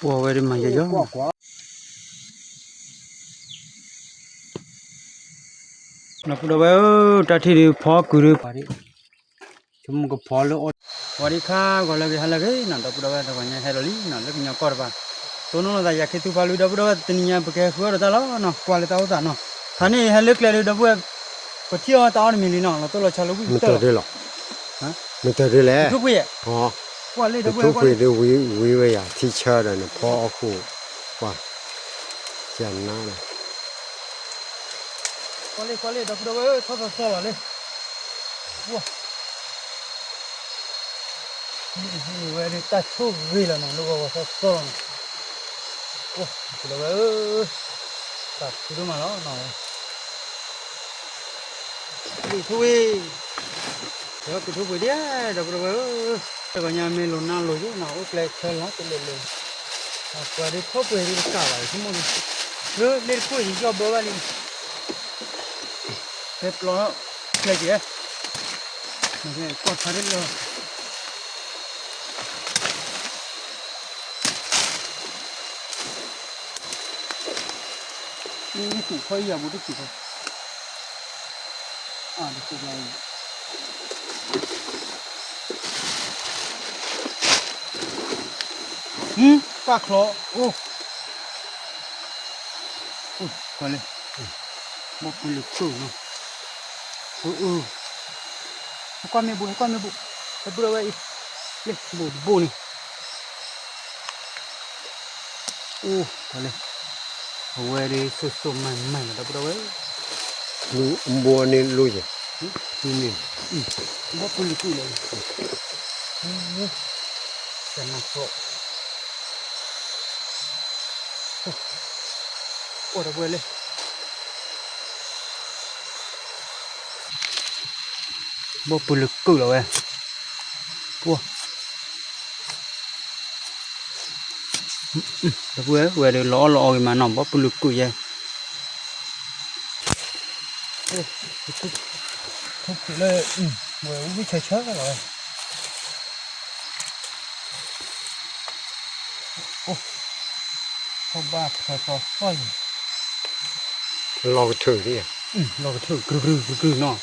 ပှၤဝဲဒၣ်မၤယီၤယီၤ ဒီပုၢ်ဒီဝဲၢ်ဧၢ, တၢ်ထံၣ်ဒုးဖီကုာ်ဒုး ဆိကမိၣ်ကဖီလၢအီၣ်, ဝံၤဒံးခါ ဂီၤလၢအဂ့ၤ ဟါလၢအဂ့ၤနီၤ ဒီပုၢ်ဒီဝဲၢ် တဂီၤညါဟဲလီၤလံနီၤ လၢကညီကီၢ်တပၤ, တိၢ်နီၣ်လိာ်သးယၤခ့သူဖးလွံၢ် ဒီပုၢ်ဒီဝဲၢ် တနံၤညါပကဟဲဃုအီၣ်ဒီးတၢ်လီၤနီၤ ကွၢ်လၢတၢ်အိၣ်သးနီၤ, ခါန့ၣ်ဟဲလၢကျဲဒုး ဒီပုၢ်ဝဲၢ် ပထံၣ်အီၣ်တၢ်အီၣ်တမံၤလံနီၤ လီၤတိၢ်လီၤဆီလၢဝံၣ်ကတၢၢ်လီၤ မ့ၢ်တၢ်ဒ်လဲၣ်, ကထူၣ်ဖှံး, ကထူၣ်ဖှံးဒုးဝံၤဝဲယၤ ထံဆၢဒီးနဖီအီၣ်ဃိ, ကွၢ်, ကနါလီၤ, ကွၢ်လံ ကွၢ်လံ ဒီပုၢ်ဒီဝဲၢ် ထီၣ်သီသီလီၤလံ, ဝဲဒၣ်တၢ်ဆိၣ်ဂ့ၤလီၤနီၤ လၢဂီၤဂီၤသီသီလီၤနီၤ, ဒီပုၢ်ဒီဝဲၢ်ဧၢ, တၢ်ဖုဒိၣ်မးလီၤနီၤ ကထူၣ်ဖှံး, ကထူၣ်ဖှံးဒံး ဒီပုၢ်ဒီဝဲၢ်ဧၢ, တဂီၤညါမ့ၢ်လိာ်နါလိာ်ယိာ်နီၤ အိၣ်ကျဲဆၢလီၤတလၢာ်လၢာ်, ပှၤဒုးထီၣ်ပှဲၤဒုးတကးဘၣ် ဆိကမိၣ်ဒုး, လၢလ့တခိၣ်အံၤ ယီၢ်ဘၢဘၣ်လံ, ဖဲပျီကျဲက့ၤ, ကီၢ်ဖးဒိၣ်လီၤ ပၢ်ချီ, အိၣ်, ကွၢ်လၢ, ဘီပူၤလုာ်ကိၣ်နီၤ, အၢ, ဟဲကွၢ်မ့ၢ်ဘိ ဟဲကွၢ်မ့ၢ်ဘိ, ဟဲပူၤဒီးဝဲအံၤ, လ့ၣ်ဘိတဘိန့ၣ် အိၣ်, ကွၢ်လၢ, အဝဲဒၣ်စိၣ်စိၣ်မၤမၤလီၤ ဒီပုၢ်ဒီဝဲၢ်, ဘိန့ၣ်လိၣ်ယဲ, ဘီပူၤလုာ်ကိၣ်လီၤ, တနၢ်ဃီ, အိၣ်ဒီပုၢ်ဝဲၢ်လၢ ဘီပူၤလုာ်ကိၣ်လီၤဝဲ, ပှၤ, ဒီပုၢ်ဝဲၢ် ဝဲဒၣ်လီၤအီၣ်လီၤအီဂ့ၤမးနီၤ ဘီပူၤလုာ်ကိၣ်ယဲ, ထူၣ်ဖှံးလၢ, ဝဲဝံၣ်ဆၢဆၢလီၤဝဲ အိၣ်, ထီၣ်ဘၣ်ထီသီသီယဲ, လီၤကထၢၣ်ဒ်, လီၤကထၢၣ် ကြုၢ်ကြုၢ်ကြုၢ်ကြုၢ်နီၤ, ထီၣ်မၤ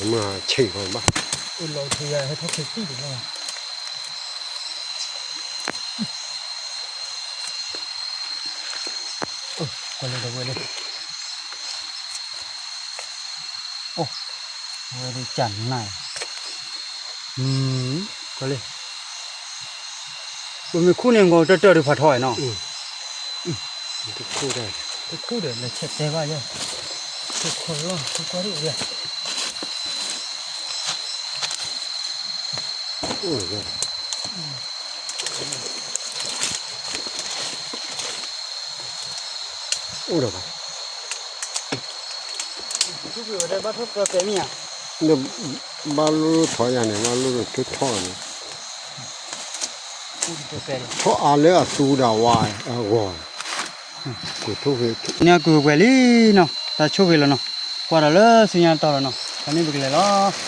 မုၢ်ဆံးဃီဘၣ်, လီၤကထၢၣ်ယဲ ဟဲထီၣ်ခဲကံၣ်တဘျီ, ကွၢ်လၢဒီပုၢ်ဝဲၢ်လၢ အိၣ်, အဝဲဒၣ်ကနၣ်, ကွၢ်လၢ, ပမ့ၢ်ခူၣ်န့ၣ် ဂီၤတၢၢ်တၢၢ်ဒုးဖးထီအံၤနီၤ, တခူၣ်ဒီး, တခူၣ်ဒီး လဲၤဆဲးတဲဘၣ်ယဲ, တခူၣ်လီၤ တခူၣ်ကွၢ်ဒၣ်, အိၣ် အိၣ်ဒီးဘၣ်, ဘၣ်လိၣ်ထီၣ်ယၤန့ၣ် ဘၣ်လိၣ်ထီၣ်န့ၣ်, ထီၣ်အါလၢအသူဒီးဝါအဂီၢ်, န့ၣ်အကုၢ်ပှဲၤလံနီၤ တၢ်ဆိၣ်ဂ့ၤလီၤနီၤ, ကွၢ်ဒီးလၢဆူညါတီၤလီၤနီၤ တၢ်န့ၣ်ပကလဲၤလီၤ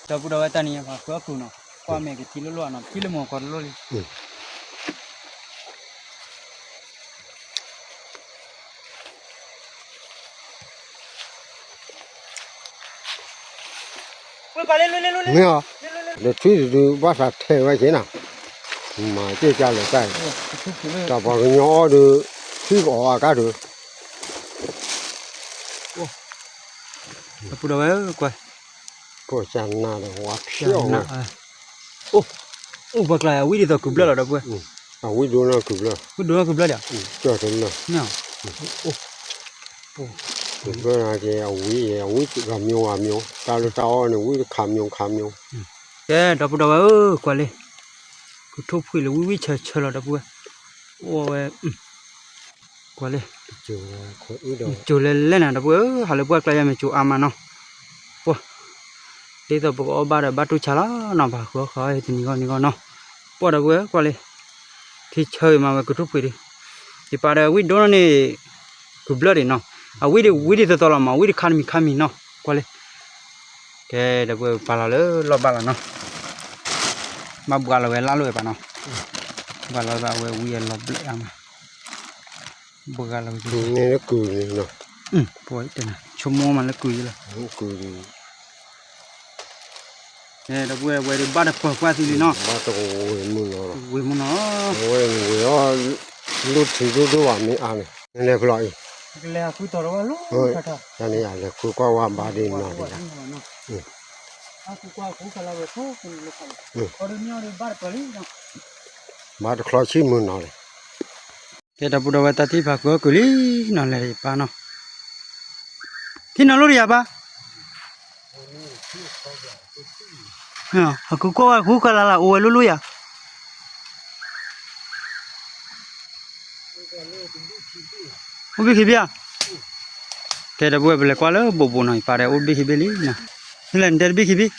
ဒီပုၢ်ဒီဝဲၢ်တၢ်နံၤညါပှၤဃုအီၣ်ကုၢ်နီၤ, ကွၢ်မဲာ်ကထံလိၣ်လိၣ်နီၤ, ထံလၢမိၢ်ကီၢ်တလိၣ်လံ, မ့ၢ်, ဒီးထွံၣ်တဒုဘၣ်သးထဲးဝဲက့ၤနီၤ, မၤက့ၤကလဲၤတၢ်, တၢ်ပှၤကညီအီၣ်ဒီး, ထွံၣ်ကအီၣ်အကါဒီး, ဒီပုၢ်ဒီဝဲၢ်ကွၢ်, ကနၣ်ဒီးဝါဖျီၣ်, အိၣ်, အိၣ်ပှၤကျါယၤ ဝံၣ်ဒ်သိးကုၢ်ဘျၢၣ်လီၤ ဒီပုၢ်ဝဲၢ်, အဝံၣ်ဒိၣ်နီၢ်ကုၢ်ဘျၢၣ်, ဝံၣ်ဒိၣ်နီၢ်ကုၢ်ဘျၢၣ်ဒီး, ကၢၢ်တလၢာ်, အိၣ်, ကုၢ်ဘျၢၣ်န့ၣ်က့ၤ အဝံၣ်, အဝံၣ်ဂၤမၠိဂၤမၠိ, တၢ်လၢတၢ်အီၣ်န့ၣ် ဝံၣ်တခါမၠိခါမၠိ, ကဲ ဒီပုၢ်ဒီဝဲၢ်ဧၢ ကွၢ်လံ, ကထူၣ်ဖှံးလၢဝံၣ်ဝံၣ်ဆၢဆၢလီၤ ဒီပုၢ်ဝဲၢ်, အိၣ်ဝဲ ကွၢ်လံ, ကၠိလဲၤလဲၣ်နၤ ဒီပုၢ်ဝဲၢ်ဧၢ, ဟးလၢပှၢ်ကျါယၤမ့ၢ်ကၠိအါမးနီၤ, ပှၤ, ဒ်သိးပကအီၣ်ဘၣ်ဒီးဘၣ်တူၢ်ဆါလီၤနီၤ, ပဟးဃုအီၣ်ဃုအီၣ်တနံၤဂီၢ်နံၤဂီၢ်နီၤ, ပှၤဒီပုၢ်ဝဲၢ်ကွၢ်လံ, ထံဆၢဂ့ၤမးဝဲကထူၣ်ဖှံးဒုး, ယပာ်ဒီးဝံၣ်ဒိၣ်နီၢ်န့ၣ်, ကုၢ်ဘျၢၣ်ဒံးနီၤ, အဝံၣ်ဒံးဝံၣ်ဒံးသီသီလီၤမး, ဝံၣ်ဒံးခါတမံၤခါတမံၤနီၤ, ကွၢ်လံ, ကဲ ဒီပုၢ်ဝဲၢ်ပာ်လီၤလၢလီၢ်ဘၣ်လီၤနီၤ. ဘၣ်ဘှါလီၤဝဲလၢ်လိာ်ဝဲပၢ်နီၤ, ဘှါလီၤဘၣ်ဝဲဝံၤအလီၤဘျဲၣ်အါမး, ဘှါလီၤဝဲ, ဆိကမိၣ်မးလၢကုၤန့ၣ်နီၤ, ပှၤတဲနၤ ဆိကမိၣ်မးလၢကုၤယလီၤ, ဒီပုၢ်ဝဲၢ်ဒီးဘၣ်တပၢၤကွၢ်သုလံနီၤ, ဝ့ၢ်မုၢ်နီၤ, ဝ့ၢ်မုၢ်နီၤ, ဝဲဝ့ၢ်အီၤ လိၣ်ထံဒိၣ်ဒိၣ်ဘၣ်မ့ၢ်အါန့ၣ်, လဲၤဖျိအံၤ, လဲၤဃုကွၢ်ဝဲဘၣ်ဒ်နီၤဒ်လၢ ဘၣ်တချီဆံမုၢ်နီၤလီၤ, ကဲဒီပုၢ်ဒီဝဲၢ်တၢ်ထံၣ်ဖးကွၢ်ကုာ်လံနီၤ လဲၤယပၢ်နီၤ, ထံၣ်နီၤလိၣ်တယၤပၢ်, ဟးဃုကွၢ်ဝဲဃုကလၤလၢ်အိၣ်ဝဲလိၣ်လိၣ်ယၤ အိၣ်ဘ့ၣ်ခံဘ့ၣ်ဧါ, ကဲဒီပုၢ်ဝဲၢ်ပလဲၤကွၢ်လၢဘိးဘိးနီၤ ယပၢ်ဒီးအိၣ်ဘ့ၣ်ခံဘ့ၣ်လံနီၤ, ဟဲလဲၣ်နတဲတဘ့ၣ်ခံဘ့ၣ်,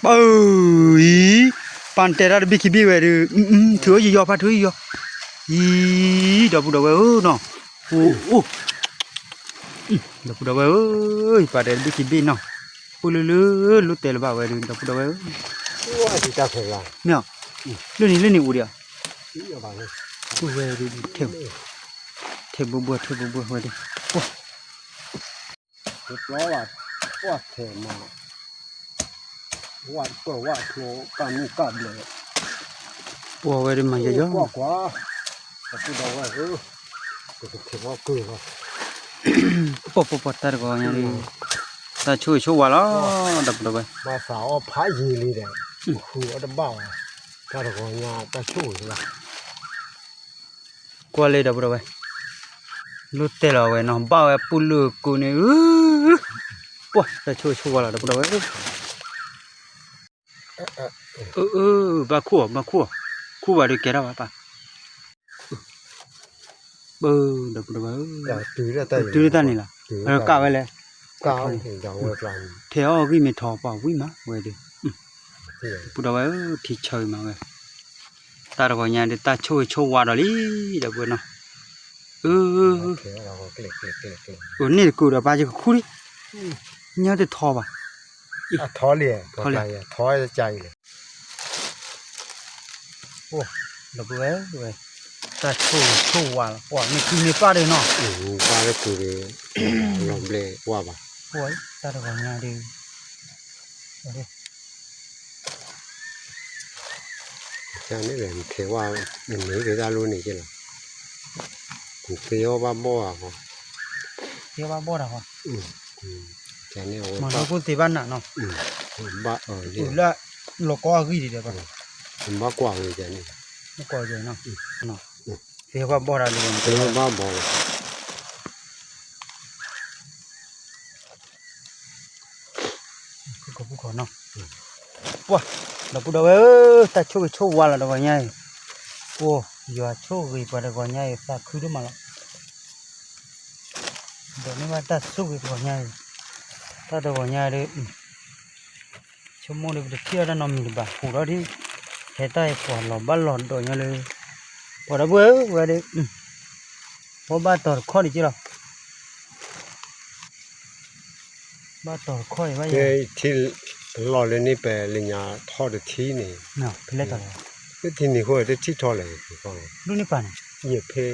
ပၢ်အံၤ, ပၢ်နတဲတၢ်တဘ့ၣ်ခံဘ့ၣ်ဝဲဒီး, ထုးအီၣ်ယယီၤ ပၢ်ထုးယယီၤ, အံၤ, ဒီပုၢ်ဒီဝဲၢ်ဧၢနီၤ, အိၣ်, ဒီပုၢ်ဒီဝဲၢ်ဧၢ, ယပၢ်တဲတဘ့ၣ်ခံဘ့ၣ်နီၤ, အိၣ်လၢလၢ လိၣ်တဲလၢၤဘၣ်ဝဲဒီး ဒီပုၢ်ဒီဝဲၢ်ဧၢ, မ့ၢ်, လၢန့ၣ်လၢန့ၣ်အိၣ်ဒံးဧါ ဝဲဒၣ်, ထဲးဘိဘိ ထဲးဘိဘိဝဲဒၣ်, ပျီဘၣ်, ပှၢ်ထဲးမး, ဝၣ်ပၢၢ်ဝၣ်ဖျိ ကၣ်မုၣ်ကၣ်ဘျဲး, ပှၢ်ဝဲဒၣ်မၤယယီၤ, ကွၢ်ကွၢ်, ဒီပုၢ်ဒီဝဲၢ်ဧၢ, ပကထဲးဘီကုၢ်လီၤ, ပှၢ်ပှၢ်ပှၢ်တၢ်တဂီၤညါဒီး, တၢ်ဆိၣ်ဂ့ၤဆိၣ်ဝါလီၤ, ဒီပုၢ်ဒီဝဲၢ်, ဘၣ်သးအီၣ်ဖးယံာ်လံဒီး, ဃုအီၣ်တဘၣ်ဘၣ်, တၢ်တဂီၤညါတၢ်ဆိၣ်ဂ့ၤလီၤ ကွၢ်လၢဒီပုၢ်ဒီဝဲၢ်, လိၣ်တဲလီၤဝဲနီၤ ဘၣ်ဝဲပူၤလၢကိးန့ၣ်, ပှၢ်တၢ်ဆိၣ်ဂ့ၤဆိၣ်ဝါလီၤ ဒီပုၢ်ဒီဝဲၢ်, ဘၣ်ခိၣ်အီၤ ဘၣ်ခိၣ်အီၤ, ခိၣ်ဘၣ်ဒီးကဲထီၣ်ဘၣ်ပၢ်, ဒီပုၢ်ဒီဝဲၢ်, တုၤလၢတၢ်န့ၣ်လီၤ, ကးဝဲလဲၣ်, ထဲးအီၣ်ဂံၢ်မ့ၢ်ထီၣ်ပှၤဝံၣ်မးဝဲဒီး, ဒီပုၢ်ဒီဝဲၢ်ဧၢ ထံဆၢမးဝဲ, တၢ်တဂီၤညါဒီးတၢ်ဆိၣ်ဂ့ၤဆိၣ်ဝါဒီးလံ, ဒီပုၢ်ဝဲၢ်နီၤ, အန့ၣ်တကိးဒီးပၢ်ယကခူၣ်လံ, ညၣ်တထီဘၣ်, ထီလံ, ထီလံ, ဒီပုၢ်ဝဲၢ်, တၢ်ဆိၣ်ဂ့ၤဆိၣ်ဝါလီၤ ပှၤမ့ၢ်ကုၢ်မ့ၢ်ပၢ်ဒီးနီၤ, ပၢ်လၢကုၢ်ဒီး, လီၤဘျဲၣ်ဝါဘၣ်, တၢ်တဂီၤညါဒီး န့ၣ်လဲၣ် နထဲးဝါ, နမ့ၢ်က့ၤတၢ်လိၣ်န့ၣ်က့လီၤ, နသ့အီၣ်ဘၣ်ဘီၣ်ဧါ, သ့အီၣ်ဘၣ်ဘီၣ်တၢ်ဃီ, မၤလီၤကိၣ်သ့ဘၣ်နးနီၤ, ဘၣ်အၢလံ, လၢလီၤကီအဂံၢ်ဒံးဒီး, နဘၣ်ကွၢ်ဝဲန့ၣ်, ကွၢ်ဝဲနီၤ, သ့အီၣ်ဘၣ်ဘီၣ်တၢ်လံ, သ့အီၣ်ဘၣ်ဘီၣ်လီၤ ခိၣ်ခိၣ်ခိၣ်ခိၣ်နီၤ, ပှၢ်, ဒီပုၢ်ဒီဝဲၢ်ဧၢ, တၢ်ဆိၣ်ဂ့ၤဆိၣ်ဝါလီၤတဂီၤညါအံၤ, ပှၢ်, ယွၤဆိၣ်ဂ့ၤပှၤတဂီၤညါအံၤ သးခုဒိၣ်မးလီၤ, ဒီးန့ၢ်ဘၣ်တၢ်ဆိၣ်ဂ့ၤတဂီၤညါအံၤ, တၢ်တဂီၤညါဒီး ဆိကမိၣ်ဒီးပတထံၣ်အီၣ်တၢ်နီတမံၤလၢၤဘၣ်, ဟူးထီၣ်ဒ်, ဟဲတၢ်အံၤပှၤလီၤဘၣ်လီၤဒီးညီလၢ, ပှၤဒီပုၢ်ဝဲၢ်ဧၢ, ဝဲဒၣ်, ပှၤဘၣ်တီၤတခီဒံးက့လီၤ ဘၣ်တီၤတခီအံၤဘၣ်ယဲ, ထံလီၤလၢန့ၣ် ပလၢညါထီၣ်တထံၣ်န့ၣ်, ဖဲလဲၣ်တီၤလဲၣ်, တထံၣ်န့ၣ်ဃိတထံၣ်ထီၣ်လဲၣ်, ဒိၣ်န့ၢ်ပၢ်န့ၣ်, ယဖဲကျဲ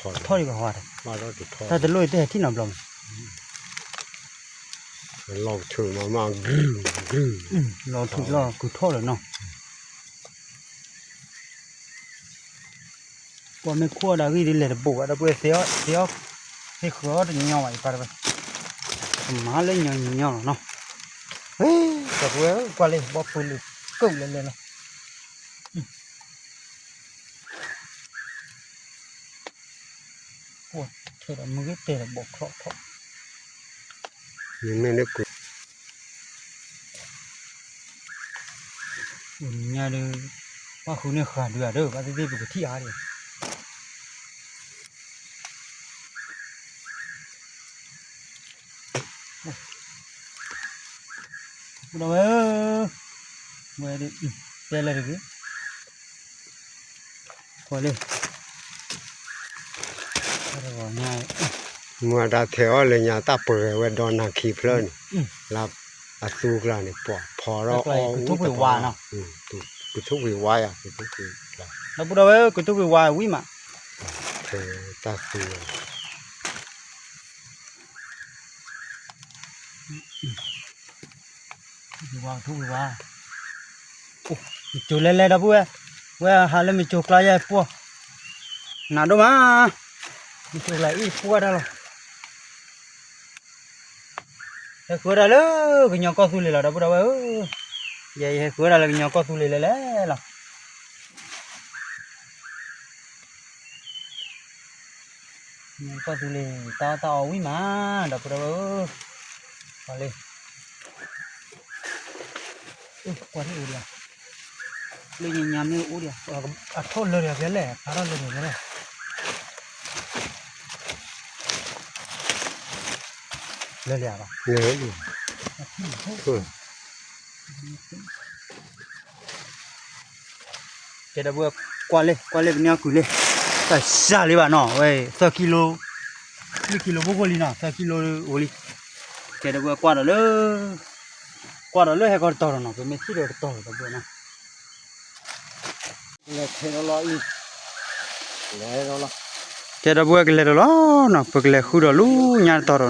ခီထီၣ်ဒံးဘၣ်ဟီ, တၢ်တလိၣ်အံၤတဟဲထံၣ်နီတဘျီမး, လီၤကထုးမးမး, လီၤကထုးလီၤကထုးထီၣ်လၢၤနီၤ ပှၤမ့ၢ်ခိၣ်အီၣ်ဒၣ်ဂံၢ်ဒ်လဲၣ်တဘိးဘၣ် ဒီပုၢ်ဝဲၢ်သ့အီၣ်သ့အီၣ်, သ့ဃုာ်အီၣ်တညီဘၣ် ယပၢ်တဝဲ, ကမၤလၢညီညီလီၤနီၤ, ဒီပုၢ်ဝဲၢ် ကွၢ်လၢဘီၣ်ဖုလၢကၢၣ်လဲၤလဲၤလီၤ, ထဲဒီးမုၢ်ဂ့ၤတဲာ်ဒီးဘီၣ်ချီၣ်ထီၣ်, မ့မ့ၢ်လၢ အိၣ်ညါဒီး, ဘၣ်ဃုန့ၢ်ဃာ်ဒုးဧါဒီး ဘၣ်သ့ၣ်သ့ၣ်ပကထံၣ်အါဒီး, ဒီပုၢ်ဝဲၢ်ဧၢ, ဝဲဒၣ်, တဲလဲၣ်တဂ့ၤ, ကွၢ်လၢ, မ့ၢ်တၢ်ထဲးအီၣ်လၢညါတၢ်ပှဲၤဝဲဒီးနၤခံဖျၢၣ်န့ၣ်, လၢအသူကျါန့ၣ် ပှၤဖီထီၣ်အီၣ်ဝံၣ်တပှၤ, ကထိၣ်ကွံာ်ဝါနီၤ, ကထိဝ့ၤဝါယၤ, ကထိဝ့ၤဝါ, ဒီပုၢ်ဒီဝဲၢ်ဧၢ, ကထိဝ့ၤဝါဝံၤမး, တၢ်သူ ဝါကထိဝ့ၤဝါ, မ့ၢ်ကၠိလဲၤလဲၤဒီပုၢ်ဝဲၢ်, ဝဲဟးလၢမ့ၢ်ကၠိကျါယဲၢ်ပှီၢ်, နၤဒိၣ်မး, မ့ၢ်ကၠိကျါအံၤပှီၢ်တၢ်လီၤ. ဟဲဃုဝဲဒၣ်လၢကညီကီၢ်သူလ့ၤလီၤ ဒီပုၢ်ဒီဝဲၢ်ဧၢ, ယဲယဟဲဃုဝဲဒၣ်လၢကညီကီၢ်သူလ့ၤလဲၤလဲၤလီၤ. ကညီကီၢ်သူလ့ၤ တၢ်အီၣ်တၢ်အီဝံၤမး ဒီပုၢ်ဒီဝဲၢ်ဧၢ, ပှၤလၢ ကွၢ်ထံၣ်အိၣ်ဒံး, လၢညါမ့ၢ်အိၣ်ဒံး, အထီၣ်လၢာ်ဒံးဖဲလဲၣ်, ဖးထီၣ်လၢာ်ဒံးဖဲလဲၣ်, လၢာ်လံဧါ, ကဲဒီပုၢ်ဝဲၢ် ကွၢ်လၢ ကွၢ်လၢပန့ၢ်အီၣ်ကုၢ်လၢ တၢ်စှၤလံဘၣ်နီၤ, ဝဲသၢကံလိ, လွံၢ်ကံလိဖိဖိလံနီၤ, သၢကံလိအိၣ်လံ, ကဲဒီပုၢ်ဝဲၢ် ကွၢ်ဒီးလၢ ကွၢ်ဒီးလၢဟဲကီတတီၤဒီးနီၤ, ပမ့ၢ်ထံၣ်ဒီးတတီၤဒီး ဒီပုၢ်ဝဲၢ်နီၤ ကဲဒီပုၢ်ဝဲၢ်ကလဲၤဒီးလီၤနီၤ, ပကလဲၤဃုဒီးလၢညါတတီၤဒီးနီၤ,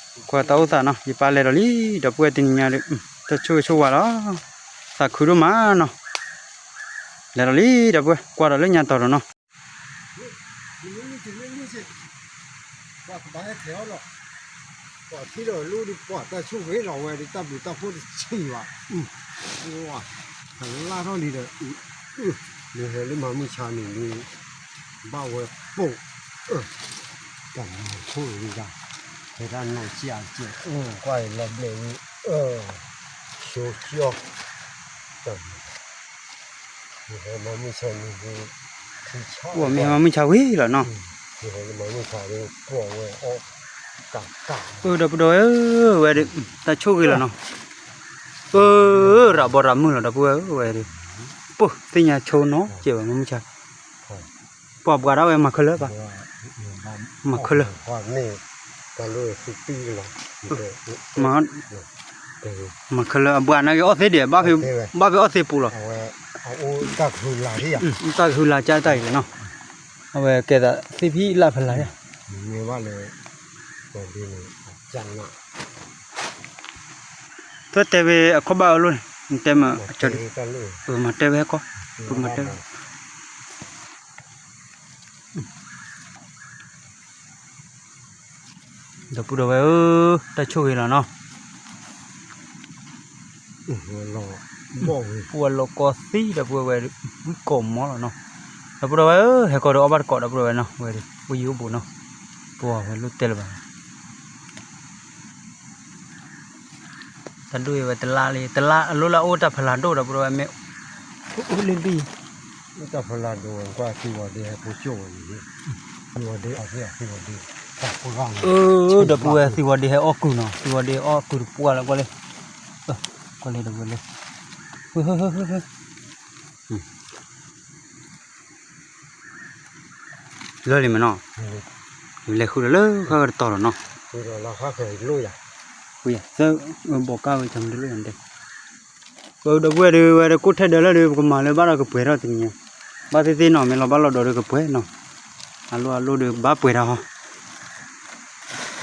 ကွၢ်တၢ်အိၣ်သးနီၤ, ယပၢ်လဲၤဒီးလံ, ဒီပုၢ်ဝဲၢ်တနံၤညါဒီး တၢ်ဆိၣ်ဂ့ၤဆိၣ်ဝါလီၤ, သးခုဒိၣ်မးနီၤ, လဲၤဒီးလံ ဒီပုၢ်ဝဲၢ် ကွၢ်ဒီးလၢညါတတီၤဒီးနီၤ ပှၤကဘၣ်ဟဲထဲးအီၤလီၤ, ပှၤထံၣ်ဒီးလၢဒီးပှၤတၢ်ဆိၣ်ဂ့ၤလီၤဝဲဒီး တၢ်ဘျုးတၢ်ဖှိၣ်တဆံးဘၣ်, ကလၢထီၣ်လံဒီး, ဒုးဟဲလၢမၤမုၢ်ဆါန့ၣ်ဒုး, ဘၣ်ဝဲပိာ်, တၢ်မၤဆိၣ်ဂ့ၤဒၣ်, ဖဲတၢ်နီၢ်ကၠးကဲး, ကွၢ်အံၤလီၤဘျဲးဝံၤ, ဆိကၠီ, တၢ် မ့ၢ်ဟဲမၤမုၢ်ဆါဝံၤလီၤနီၤ, အၢ ဒီပုၢ်ဒီဝဲၢ်ဧၢ, ဝဲဒၣ် တၢ်ဆိၣ်ဂ့ၤလီၤနီၤ, အၢ ရၤဘီရၤမုၢ်လီၤ ဒီပုၢ်ဝဲၢ်ဧၢ, ဝဲဒၣ် ပသ့ၣ်ညါဆိနီၤ ကဲးဝဲမၤမုၢ်ဆါ, ပှၤဘှါဒၣ်ဝဲမၤခဲလၢာ်ဘၣ်, မၤခဲလၢာ် မၤခဲလၢာ် အဘှါနာ်က့ၤအီၣ်သ့ဒံး, ဘၣ်ဖဲအီၣ်သ့ပူၤလီၤ, တၢ်ကဟုလၢ်ကၢ်တၢ်အံၤလီၤနီၤ, အဝဲကဲသးသ့ၣ်ဖံးလၢ်ဖဲလၢ်ယါ, တၢ်တဲဝဲအခီၣ်ဘၣ်အလိၣ်န့ၣ်, နတဲမ့ၢ်, မၤတဲဝဲဟဲကီၢ်, ပမၤတဲဝဲ ဒီပုၢ်ဒီဝဲၢ်ဧၢ, တၢ်ဆိၣ်ဂ့ၤလီၤနီၤ, ပှၤလီၤကီသံ ဒီပုၢ်ဝဲၢ်, ဝံကိးမီလီၤနီၤ, ဒီပုၢ်ဒီဝဲၢ်ဧၢ, ဟဲကီၢ်ဒီးအီၣ်ဘၣ်တကိး ဒီပုၢ်ဒီဝဲၢ်နီၤ, ဝဲဒၣ် အိၣ်ယံၤအိၣ်ဘူးနီၤ, ပှၤဝဲလိၣ်တဲလၢၤဘၣ် တၢ်ဒိၣ်အံၤဝဲတလါလံ, တလါအလိၣ်လၢအအိၣ်တၢ်ဖီလာ်ဒိၣ် ဒီပုၢ်ဒီဝဲၢ်မ့ၢ်, အိၣ်လၢဒ်အံၤ, တၢ်ဖီလာ်ဒိၣ်ဝဲ ကွၢ်သံဝီၤဒ့ဟဲဖိကၠိၣ်ဝဲန့ၣ်, သံဝီၤဒ့အီၣ်သ့အီၣ်သံဝီၤဒ့, အၢ ဒီပုၢ်ဝဲၢ် သံဝီၤဒ့ဟဲအီၣ်ကုၢ်နီၤ, သံဝီၤဒ့အီၣ်ကုၢ်တပှၢ်လၢကွၢ်လၢ, ကွၢ်လၢဒီပုၢ်ဝဲၢ်လၢ, လၢလံမ့ၢ်နီၤ, လဲၤဃုဒီးလၢဃၣ်ဃၢၤတတီၤလီၤနီၤ, သၢဘီးကၢ်ဝဲ ကၠီမ့ၢ်တလိၣ်ယၤတဲ, ပဒီပုၢ်ဝဲၢ်ဒီး ဝဲဒီးကိၣ်ထဲဒၢးလၢဒီး ပကမၤလၢဘၣ်ဒီးကပှဲၤထီၣ်တနံၤညါ, ဘၣ်သ့ၣ်သ့ၣ်နီၤ မ့ၢ်လီၤဘၣ်လီၤဒီးဒီးကပှဲၤနီၤ, အလိၣ်အလိၣ်ဒီးဘၣ်ပှဲၤထီၣ်ဟီ,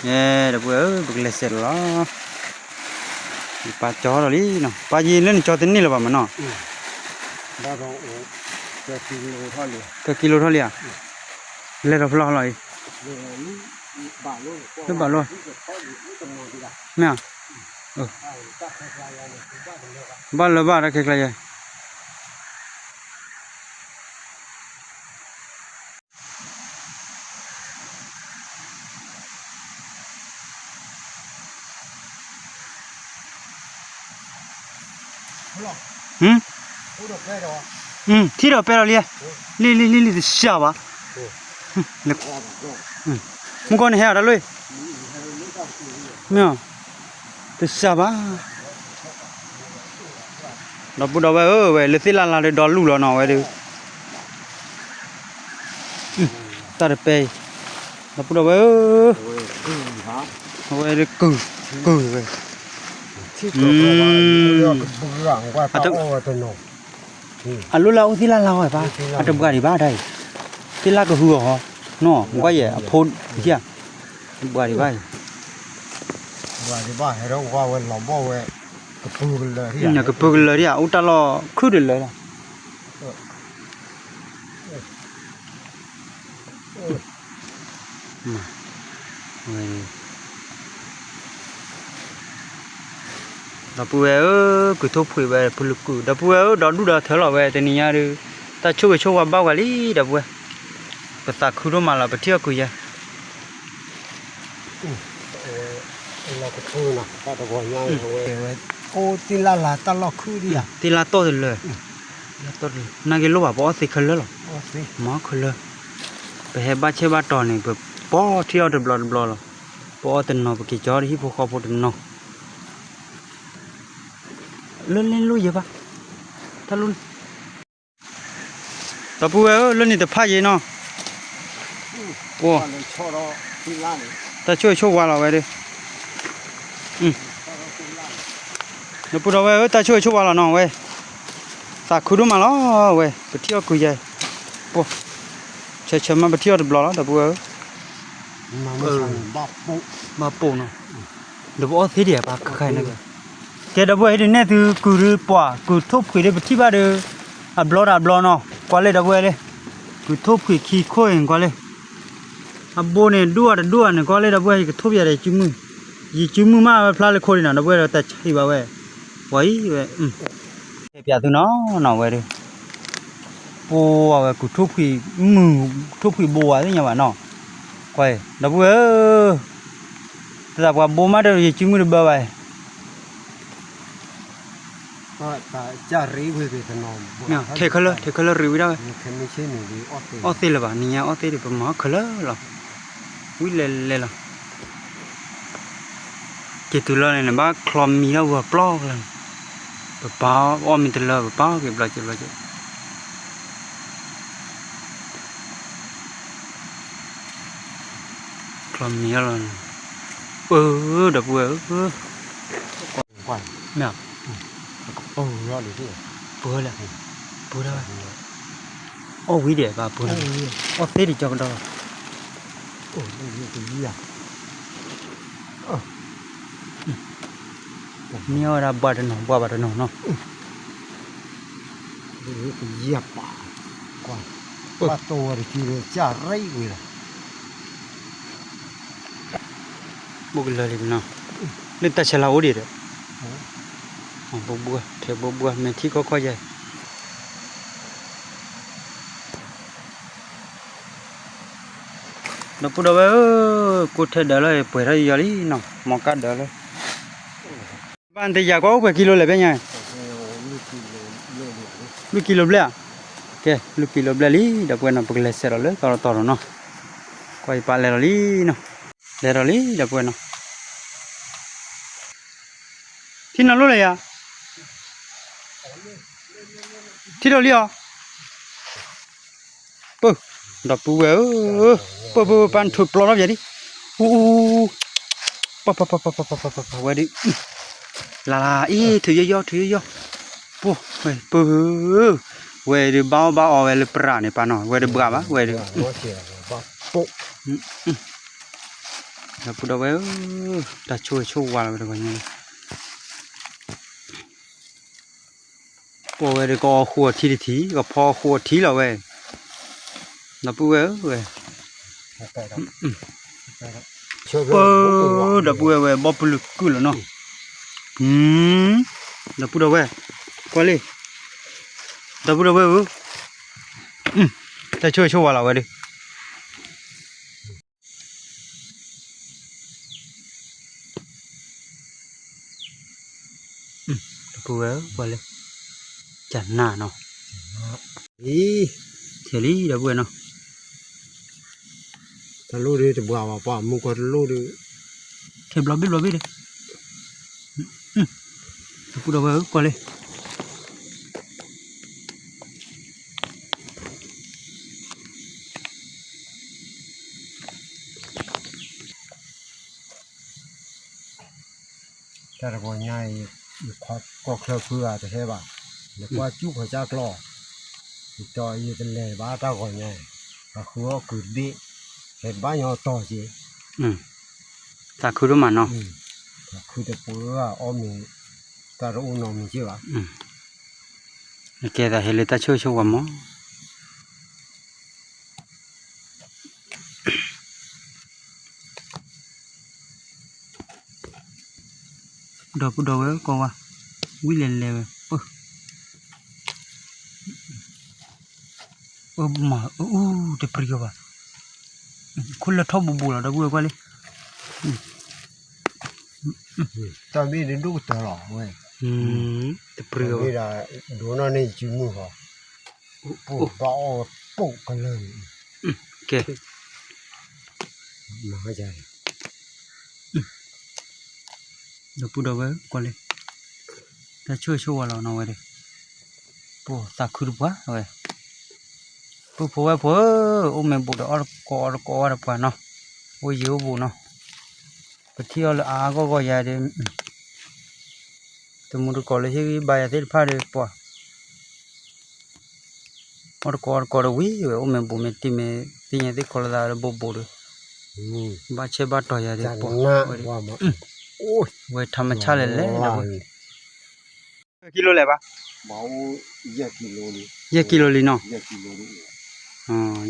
ယဲ ဒီပုၢ်ဝဲၢ်ဧၢ ပကလဲၤစဲးလီၤလီၤ ယပၢ်ကၠီထီၣ်လံနီၤ, ပၢ်ယံၤလၢနကၠီတန့ၢ်လၢၤဘၣ်မ့ၢ်နီၤ, သၢကံလိထီၣ်လံဧါ, လဲၤထီၣ်ဖျီလီၤအံၤ, လၢဘၣ်လိၣ်, မ့ၢ်ဧါ, ဘၣ်လၢဘၣ်တၢ်ခဲကျါယဲ ထံၣ်ဒီးပဲလီၤလံ, လံလံလံလံ တစှၤဘၣ်, မုၢ်ကီၢ်န့ၣ်ဟဲအီၤတၢ်လိၣ်, မ့ၢ်, တစှၤဘၣ် ဒီပုၢ်ဒီဝဲၢ်ဧၢ, ဝဲလၢသ့ၣ်လၢ်လၢ်ဒီးဒီလူၢ်လီၤနီၤ ဝဲဒီး, တၢ်တပဲအံၤ, ဒီပုၢ်ဒီဝဲၢ်ဧၢ, အဝဲဒၣ်ကုၢ်, ကုၢ်ဝဲ, အတ အလိၣ်လၢအအိၣ်သ့ၣ်လၢ်လၢ်ဝဲဘၣ်, အတဘှါဒံးဘၣ်တၢ်အံၤ, သ့ၣ်လၢ်ကဟုအီၤဟီ, နီၢ်, ကွၢ်ယဲၢ်, အဖိ, တဘှါဒံးဘၣ်အံၤ, ကပုၢ်ကလၢာ်ဒံးဧါ, အိၣ်တၢ်လီၢ်ခုၣ်တလၢာ်လီၤ. ဒီပုၢ်ဝဲၢ်ဧၢ, ကုၢ်ထိၣ်ဖှံးဝဲဖုလကုၢ်, ဒီပုၢ်ဝဲၢ်ဧၢ, ဒီဒူၣ်ဒီထၢလီၤဝဲတနံၤညါဒီး, တၢ်ဆိၣ်ဂ့ၤဆိၣ်ဝါဘၣ်ဝဲလံ ဒီပုၢ်ဝဲၢ်, ပသးခုဒိၣ်မးလီၤ ပထံၣ်အီၣ်ကုၢ်ယဲၢ် အိၣ်သ့ၣ်လၢ်လၢ်တၢ်လီၢ်ခုၣ်ဒံးဧါ, သ့ၣ်လၢ်တီၢ်တလၢာ်, နာ်က့လိၣ်ဘၣ် ပအီၣ်သ့ခဲလၢာ်လီၤ, မၤအီၣ်ခဲလၢာ်, ပဟဲဘၣ်ဆဲးဘၣ်တီၤန့ၣ် ပပီထံၣ်အီၣ်တဘျီတဘျီလီၤ, ပအီၣ်တနီၤ ပက့ၤကၠီတဟံၣ်ဖိဃီဖိတနီၤ, လၢန့ၣ်လိၣ်ယဲၢ်ဘၣ်, တၢ်လိၣ်န့ၣ် ဒီပုၢ်ဝဲၢ်ဧၢ, လၢန့ၣ်တဖၣ်ယဲၢ်နီၤ, တၢ်ဆိၣ်ဂ့ၤဆိၣ်ဝါလီၤဝဲဒီး, ဒီပုၢ်ဒီဝဲၢ်ဧၢ, တၢ်ဆိၣ်ဂ့ၤဆိၣ်ဝါလီၤနီၤဝဲ, သးခုဒိၣ်မးလီၤဝဲ, ပထံၣ်အီၣ်ကုၢ်ယဲၢ်, ပှၤ, ဆၢဆၢမး ပထံၣ်အီၣ်တဘျီလီၤ ဒီပုၢ်ဝဲၢ်ဧၢ, ဘၣ်ပိာ်နီၤ, ဒီးပအီၣ်သ့ဒံးပှၤခဲခါအံၤန့ၣ်, ကဲ ဒီပုၢ်ဝဲၢ် ဟံးဒုးနဲၣ်သုကုၢ်ဒုးပှၤ ကုၢ်ထိၣ်ဖှံးဒုး ပထံၣ်ဘၣ်ဒီး အဘျီဒီးအဘျီနီၤ, ကွၢ်လၢ ဒီပုၢ်ဝဲၢ်လၢ, ကုၢ်ထိၣ်ဖှံးခံခိၣ်အံၤ ကွၢ်လၢ, အဘိန့ၣ် ဒူၣ်အတဒူၣ်အန့ၣ် ကွၢ်လၢ ဒီပုၢ်ဝဲၢ် ယကထိၣ်ပယၤဒီးယစုမုၢ်, ယစုမုၢ်မးဝဲဖျါလၢခိဒံးနီၤ ဒီပုၢ်ဝဲၢ် ဒီးတၢ်ဆံးဘၣ်ဝဲ, ဝဲအံၤဝဲ, တဲပျးသုနီၤနီၤဝဲဒီး, ပှၤဝဲကုၢ်ထိၣ်ဖှံး, မုၢ်, ထိၣ်ဖှံးဘိဝဲသ့ၣ်ညါဘၣ်နီၤ, ကွၢ်အံၤ ဒီပုၢ်ဝဲၢ်ဧၢ, တသးပှၤဘိမးဒီးယစုမုၢ်တဘၣ်ဘၣ် ထဲခဲလၢာ် ထဲခဲလၢာ်ရံးဝံၤဒၣ်ဝဲ, အီၣ်သ့လၢၤဘၣ် နံၤညါအီၣ်သ့ဒီး ပမၤအီၣ်ခဲလၢာ်လီၤ, ဝံၤလဲၤလဲၤလီၤ, က့ၤတုၤလီၤန့ၣ် နဘၣ်ချီမံၤထီၣ်ဝဲပျီကလၢာ်န့ၣ်, ပပာ်အီၣ်မ့ၢ်တလၢ ပပာ်အီၣ်က့ၤဘျီက့ၤဘျီက့ၤ ချီမံၤထီၣ်လီၤန့ၣ်, အၢ ဒီပုၢ်ဝဲၢ်ဧၢ, မ့ၢ်, ပၢလၢ, ပၢလၢ, အီၣ်ဝံၤဒီးဘၣ်ပၢလၢ, အီၣ်သ့ဒံးကၠီကဒီးလီၤ, မ့ၢ်အီၣ်ဝဲဒၣ်ဘၣ်တနီၤ ဘၣ်ဘၣ်တနီၤနီၤ, ကယဲၢ်ပာ်, ကွၢ်, ကွၢ်တိၢ်ဝဲတကံလၢကရံၣ်ဝံၤလီၤ, ဘိၣ်ကလၢာ်လံနီၤ, လၢတၢ်ဆဲးလၤအိၣ်ဒံးဒီး, ဘိၣ်ဘှါ ထဲဘိၣ်ဘှါ မဲာ်ထံခီခီယဲၢ် ဒီပုၢ်ဒီဝဲၢ်ဧၢ, ကိးထဲဒၢးလၢပှဲၤထီၣ်ယီၤလံနီၤ, မီၤကၢ်ဒၢးလၢ, ဘၣ်နတယာ်ကွၢ်အိၣ်ပှဲၤကံလိလဲၣ်ဖဲညါ, လွံၢ်ကံလိဘျဲၣ်ဧါ, ကဲ လွံၢ်ကံလိဘျဲၣ်လံ ဒီပုၢ်ဝဲၢ်နီၤ, ပကလဲၤဆဲးဒီးလၢသီတီတီဒီးနီၤ, ကွၢ်ယပၢ်လဲၤဒီးလံနီၤ, လဲၤဒီးလံ ဒီပုၢ်ဝဲၢ်နီၤ, ထံနီၤလိၣ်လၢယၤ, ထံဒီးလံအီၤ ပၢ်, ဒီပုၢ်ဝဲၢ်ဧၢ, ပၢ်ပၢ်ပၢ် နထုးပျီထီၣ်ပယၤဒံး, အူအူ, ပၢ်ပၢ်ပၢ်ပၢ်ပၢ်ပၢ်ပၢ်ပၢ် ဝဲဒုး, လၢ်လၢ် အံၤ ထုးယီၢ်ယီၢ် ထုးယီၢ်ယီၢ်, ပၢ်, ပၢ်ဧၢ, ဝဲဒုးဘၣ်အီၣ်ဘၣ်အီဝဲလၢပရၣ်န့ၣ် ပၢ်နီၤ ဝဲဒုးဘှါဘၣ် ဝဲဒုး, ဒီပုၢ်ဒီဝဲၢ်ဧၢ, တၢ်ဆိၣ်ဂ့ၤဆိၣ်ဝါလီၤဝဲတဂီၤညါလံ ပှၤဝဲဒုးကအီၣ်ဃိအထံတထံ ကဖီဃိအထံလီၤဝဲ, ဒီပုၢ်ဝဲၢ်ဧၢဝဲ, ပၢ်, ဒီပုၢ်ဝဲၢ်ဝဲ ဘီပုလၢကုၢ်လီၤနီၤ, ဒီပုၢ်ဒီဝဲၢ်, ကွၢ်လံ, ဒီပုၢ်ဒီဝဲၢ်ဧၢ, တၢ်ဆိၣ်ဂ့ၤဆိၣ်ဝါလီၤဝဲဒုး ဒီပုၢ်ဝဲၢ် ပှၤလၢ, ကနၣ်နီၤ, အံၤ, ထဲလံ ဒီပုၢ်ဝဲၢ်နီၤ, တလိၣ်ဒုးတဘှါဘၣ် ပှၤမူကီၢ်တလိၣ်ဒုး, ထဲဘျီဘ့ၣ်ဘျီဘ့ၣ်ဒီး, ဒီပုၢ်ဒီဝဲၢ်ဧၢ ကွၢ်လံ တၢ်တဂီၤညါအံၤ ယခွါကီၢ်ချၢဖုဂၤတဟဲဘၣ်, နကွၢ်ကၠူၣ်ဖီၣ်ကၠၢ်ကျီၢ် ယတလဲၤဘၣ်တၢ်ဂီၤညါ, သးခုအီၣ်ကုၤတဘ့ၣ်, ဟဲဘၣ်ညီတီၤက့, သးခုဒိၣ်မးနီၤ, သးခုတပူၤအီၣ်မ့ၤ, တၢ်တအိၣ်နီတမံၤက့ဘၣ်, ကဲသးဟဲလၢတၢ်ဆိၣ်ဂ့ၤဆိၣ်ဝါမး ဒီပုၢ်ဒီဝဲၢ်ကိးဝဲ, ဝံၤလဲၤလဲၤဝဲ, အမၤအူတပြံကီဘၣ်, ခိၣ်လၢထီၣ်ဘူးဘူးလီၤ ဒီပုၢ်ဝဲၢ်ကွၢ်လံ, တၢ်မ့ၢ်တဒိၣ်ကတၢၢ်လီၤဝဲ, တပြံကီဘၣ်, ဒိၣ်နီၢ်န့ၣ်ယစုမုၢ်ဃီ, ပဘၣ်အီၣ်ပိာ်ကလၢာ်န့ၣ်, ကဲ ဒီပုၢ်ဒီဝဲၢ်ကွၢ်လံ, တၢ်ဆိၣ်ဂ့ၤဆိၣ်ဝါလီၤနီၤဝဲဒီး, ပသးခုတပှၢ်ဝဲ, ပုၢ်ဖိဝဲၢ်ဖိဧၢ, အိၣ်မ့ၢ်ဘူးဒီးအီၣ်တကိးအီၣ်တကိးဝဲတပှၢ်နီၤ, အိၣ်ယံၤအိၣ်ဘူးနီၤ, ပထံၣ်အီၣ်လၢအါအါဂီၢ်ဂီၢ်ယၤဒီး တမူတကိးလၢဟ့ၣ်ဂံၢ်ဘါယၤသ့ၣ်တဖၣ်ဒီးပှၤ အီၣ်တကိးအီၣ်တကိးဒီးဝံၤဝဲ အိၣ်မ့ၢ်ဘူးမ့ၢ်တံၢ်မ့ၢ်သ့ၣ်ညါသ့ၣ်ခီလၢသးဒီးဘူးဘူးဒီး, ဘၣ်ဆဲးဘၣ်တီၤယၤဒီးပှၤ, ဝဲထးမဆါလဲၣ်လဲၣ်ဒီးဝဲ, ကံလိလဲၣ်ဘၣ်, ယဲၢ်ကံလိလံနီၤ,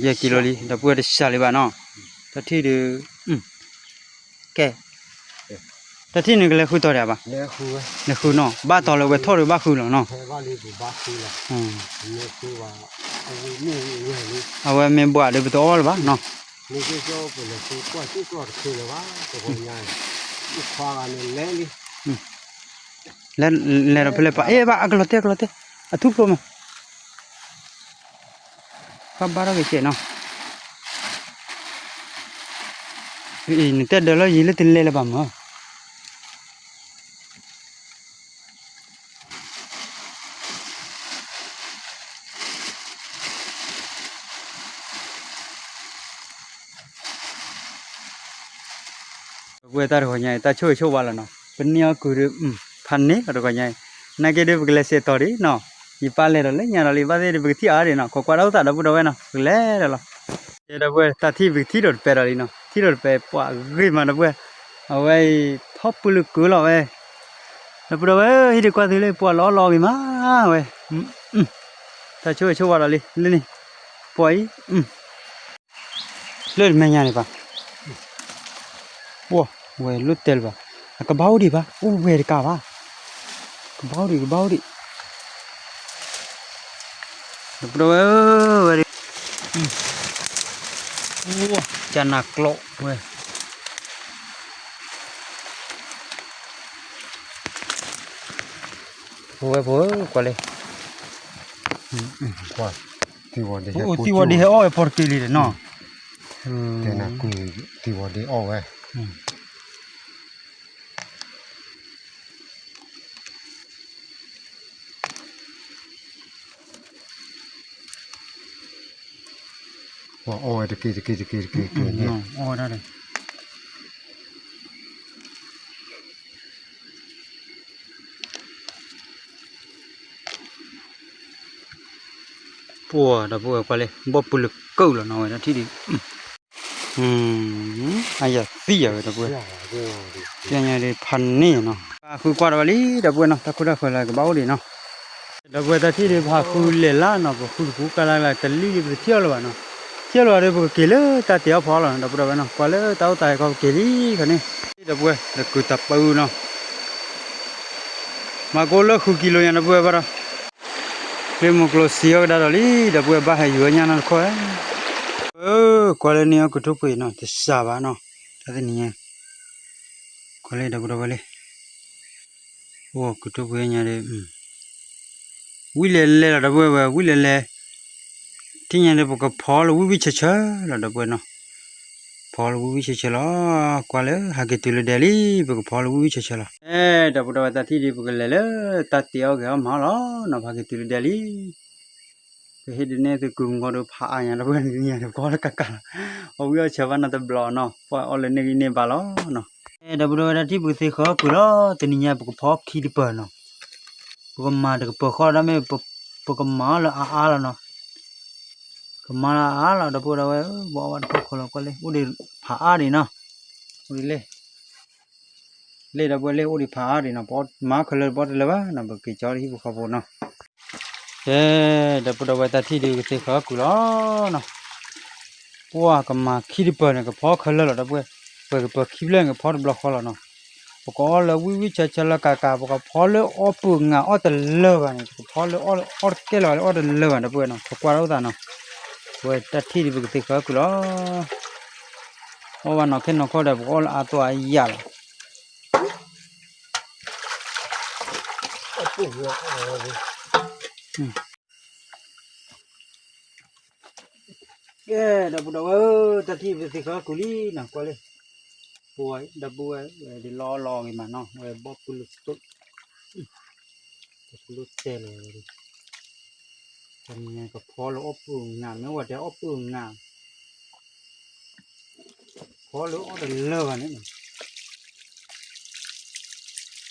ယဲၢ်ကံလိလံ, ဒီပုၢ်ဝဲၢ်တစှၤလံဘၣ်နီၤ, တၢ်ထံၣ်ဒီး ကဲ, တၢ်ထံၣ်န့ၣ်ကလဲၤဃုတီၤဒံးဘၣ်, လဲၤဃုနီၤ, ဘၣ်တီၤလၢဝဲထီၣ်ဒီးဘၣ်ဃုလီၤနီၤ, အဝဲမ့ၢ်ဘှးဒီးပတအီၣ်လၢၤဘၣ်နီၤ, လဲၤဒီးဖဲလဲၣ်ပၢ်, အဲၣ်ဘၣ်အကလီၤတဲာ်အကလီၤတဲာ်, ဘၣ်ဘၣ်ထီၣ်က့ၤကဲးနီၤ, နတဲဒၢးလီၤယံၤလၢတလဲၤလၢၤဘၣ်မး ပဝဲတၢ်တဂီၤညါအံၤ တၢ်ဆိၣ်ဂ့ၤဆိၣ်ဝါလီၤနီၤ, ပန့ၢ်အီၣ်ကုၤဒီး ဖးန့ၢ်လီၤတဂီၤညါအံၤ, နာ်က့ဒီးပကလဲၤစဲးတီၤဒံးနီၤ, ယပၢ်လဲၤဒီးလၢညါဒီးလံ ဘၣ်သ့ၣ်ဒီးပကထံၣ်အါဒံးနီၤ, ခိးကွၢ်တၢ်အိၣ်သးဒီပုၢ်ဒီဝဲၢ်နီၤ, ပကလဲၤဒီးလီၤ, ကဲဒီပုၢ်ဝဲၢ် တၢ်ထံၣ်ပကထံၣ်ဒီးတပဲဒီးလံနီၤ, ထံၣ်ဒီးတပဲပှၤဂ့ၤမးဒီပုၢ်ဝဲၢ်, အဝဲအံၤ ထီၣ်ပုၢ်လၢကုၤလီၤဝဲ ဒီပုၢ်ဒီဝဲၢ်ဧၢ, ဟံၣ်ဒုးကွၢ်သုလၢပှၤလီၤလီၤဂ့ၤမးဝဲ, တၢ်ဆိၣ်ဂ့ၤဆိၣ်ဝါဒီးလံ လၢန့ၣ်, ပှၤအံၤ, လၢတမဲာ်ညါန့ၣ်ပၢ်, ဝဲလိၣ်တဲလၢၤဘၣ်, အကဘၣ်အိၣ်ဒံးဘၣ်, အိၣ်ဝဲတကးဘၣ်, ကဘၣ်အိၣ်ဒံး ကဘၣ်အိၣ်ဒံး ဒီပုၢ်ဒီဝဲၢ်ဧၢ, ဝဲဒၣ်, ကနၤကျိးဝဲ, ဝဲဖိကွၢ်လံ, သံဝီၤဒ့ဟဲအီၣ်ဝဲပီၢ်တက့ၢ်လံနီၤ, သံဝီၤဒ့အီၣ်ဝဲ ပှၤအီၣ်ဝဲတက့ၢ်တက့ၢ်တက့ၢ်တက့ၢ်န့ၣ်, ပှၤဒီပုၢ်ဝဲၢ်ကွၢ်လံ ဘီၣ်ပုၢ်လၢကၢၢ်လီၤနီၤဝဲဒၣ်ထံၣ်ဒံး, အယၤသံယၤဝဲဒီပုၢ်ဝဲၢ်, ပညါဒ်ဖးန့ၢ်နီၤ, ပဃုကွၢ်ဒီးဝဲလံ ဒီပုၢ်ဝဲၢ်နီၤ, တၢ်ခိတၢ်ဃၢၤလၢကဘၣ်အိၣ်ဒံးနီၤ, ဒီပုၢ်ဝဲၢ်တၢ်ထံၣ်ဒံးပဃုလဲၤလၢနီၤ, ပဃုတပူၤကါလၢ်လၢ် တလံၣ်လံ ပတထံၣ်အီၤလၢၤဘၣ်နီၤ, ထံၣ်အီၤလၢၤဘၣ်ဒီး ပကက့ၤလၢတၢ်တဲာ်အီၣ်ဖီအီၣ်လီၤနီၤ, ဒီပုၢ်ဝဲၢ်နီၤ, ကွၢ်လၢတၢ်အိၣ်သးဟဲခီပက့ၤလံခီန့ၣ်, ဒီပုၢ်ဝဲၢ် ဒီးကုၤတၢ်ပၢနီၤ မၤကိလၢဃုကံလိညါဒီပုၢ်ဝဲၢ်ဘၣ်ဒီး, လၢမုၢ်ကျိၤစံးအီၣ်ကဒါဒီးလံ ဒီပုၢ်ဝဲၢ်ဘၣ်ဟဲယူၤဝဲညါနီတခီ, ကွၢ်လၢန့ၢ်အီၣ်ကုၤထူၣ်ပှ့ၤနီၤ တစှၤဘၣ်နီၤ, တၢ်တနံၤညါ, ကွၢ်လၢဒီပုၢ်ဒီဝဲၢ်လံ, အိၣ်ကုၤထူၣ်ပှ့ၤညါဒီး ဝံၤလဲၤလဲၤလီၤ ဒီပုၢ်ဝဲၢ် ဝံၤလဲၤလဲၤ, ထံၣ်ညါဒီးပကဖီလၢဝံၣ်ဝံၣ်ဆၢဆၢလီၤ ဒီပုၢ်ဝဲၢ်နီၤ, ဖီလၢဝံၣ်ဝံၣ်ဆၢဆၢလီၤ, ကွၢ်လၢဟးက့ၤတုၤလၢဒဲးလံ ပကဖီလၢဝံၣ်ဝံၣ်ဆၢဆၢလီၤ, ဒီပုၢ်ဒီဝဲၢ်တၢ်ထံၣ်ဒံး ပကလဲၤလၢတၢ်တဲာ်အီၣ်ဂဲၤအီၣ်မၤအီၣ်လီၤနီၤ, ဟးက့ၤတုၤလၢဒဲးလံ ပဟ့ၣ်ဒုးနဲၣ်သုကုၤမုၢ်ဂီၤဒီးဖးအါညါ ဒီပုၢ်ဝဲၢ်န့ၣ်ညါဒီး ပကအီၣ်လၢကးကးလီၤ, အီၣ်ဝံၣ်အီၣ်ဆၢဘၣ်နီတဘျီနီၤ, ပှၤအီၣ်လၢန့ၢ်ဂံၢ်န့ၢ်ဘါလီၤနီၤ, ဒီပုၢ်ဒီဝဲၢ်တၢ်ထံၣ် ပကသ့ဃီၤကုၤလီၤ, တနံၤညါပကဖီခံတပၢၤနီၤ, ပကမၤတကပၢၤဃီဒီးမ့ၢ် ပကမၤအီၣ်လၢအါအါလီၤနီၤ, ကမၤလၢအါလီၤ ဒီပုၢ်ဒီဝဲၢ်ဧၢ, ဘၣ်အီၣ်ဘၣ်တခိၣ်ခိၣ်လီၤကွၢ်လံ, အိၣ်ဒံးဖးအါဒံးနီၤ, အိၣ်ဒံးလံ, လံဒီပုၢ်ဝဲၢ် လံအိၣ်ဒံးဖးအါဒံးနီၤ, ပမၤခဲလၢာ်ဘီတလၢာ်ဘၣ်နီၤ, ပက့ၤကၠီလၢဟံၣ်ဖိဃီဖိနီၤ. ကဲ, ဒီပုၢ်ဒီဝဲၢ် တၢ်ထံၣ်ဒုးကသ့ဃၢၤကုၢ်လီၤနီၤ, ပှၢ်ကမၤခံတပၢၢ်န့ၣ် ကဖီခဲလၢာ်လီၤ ဒီပုၢ်ဝဲၢ်, ပှဲၤကပၢၤခံဖျၢၣ်န့ၣ် ကဖီတဘျီဃီလီၤနီၤ, ပကအီၣ်လၢဝံၣ်ဝံၣ်ဆၢဆၢလၢကးကး, ပကဖီလၢအီၣ်ပုၢ်ငၤအီၣ်တလၢာ်ဘၣ်န့ၣ်, ပကဖီလၢအီၣ်တကဲလၢၤဘၣ်လၢအီၣ်တလၢာ်ဘၣ် ဒီပုၢ်ဝဲၢ်နီၤ, ပကွၢ်တအိၣ်သးနီၤ, ပဝဲတၢ်ထံၣ်ဒုးပကသ့ဃၢၤကုၢ်လီၤ, အီၣ်ဘၣ်နီၢ်ခဲနီၢ်ခီဒီး ပကအီၣ်လၢအါသိးအါယၢ်လီၤ. ကဲ, ဒီပုၢ်ဒီဝဲၢ်ဧၢ, တၢ်ထံၣ်ပသ့ဃၢၤကုၢ်လံနီၤ, ကွၢ်လံ, ပှၢ်ဒီပုၢ်ဝဲၢ်, ဝဲဒ်လီၤလီၤဂ့ၤမးနီၤ, ဝဲဘီၣ်ပုၢ်လိာ်စတိၣ်, ဘီၣ်ပုၢ်လိာ်တဲလီၤဝဲဒၣ်, တနံၤကဖီလၢအီၣ်ပုၢ်ငၤ, မ့ၢ်ဝဲတဲအီၣ်ပုၢ်ငၤ, ဖီလၢအီၣ်တလၢာ်ဘၣ်န့ၣ်, အီၣ်ဘၣ်နီၢ်ခဲနီၢ်ခီဘၣ်ယဲ, သူၣ်အဘျ့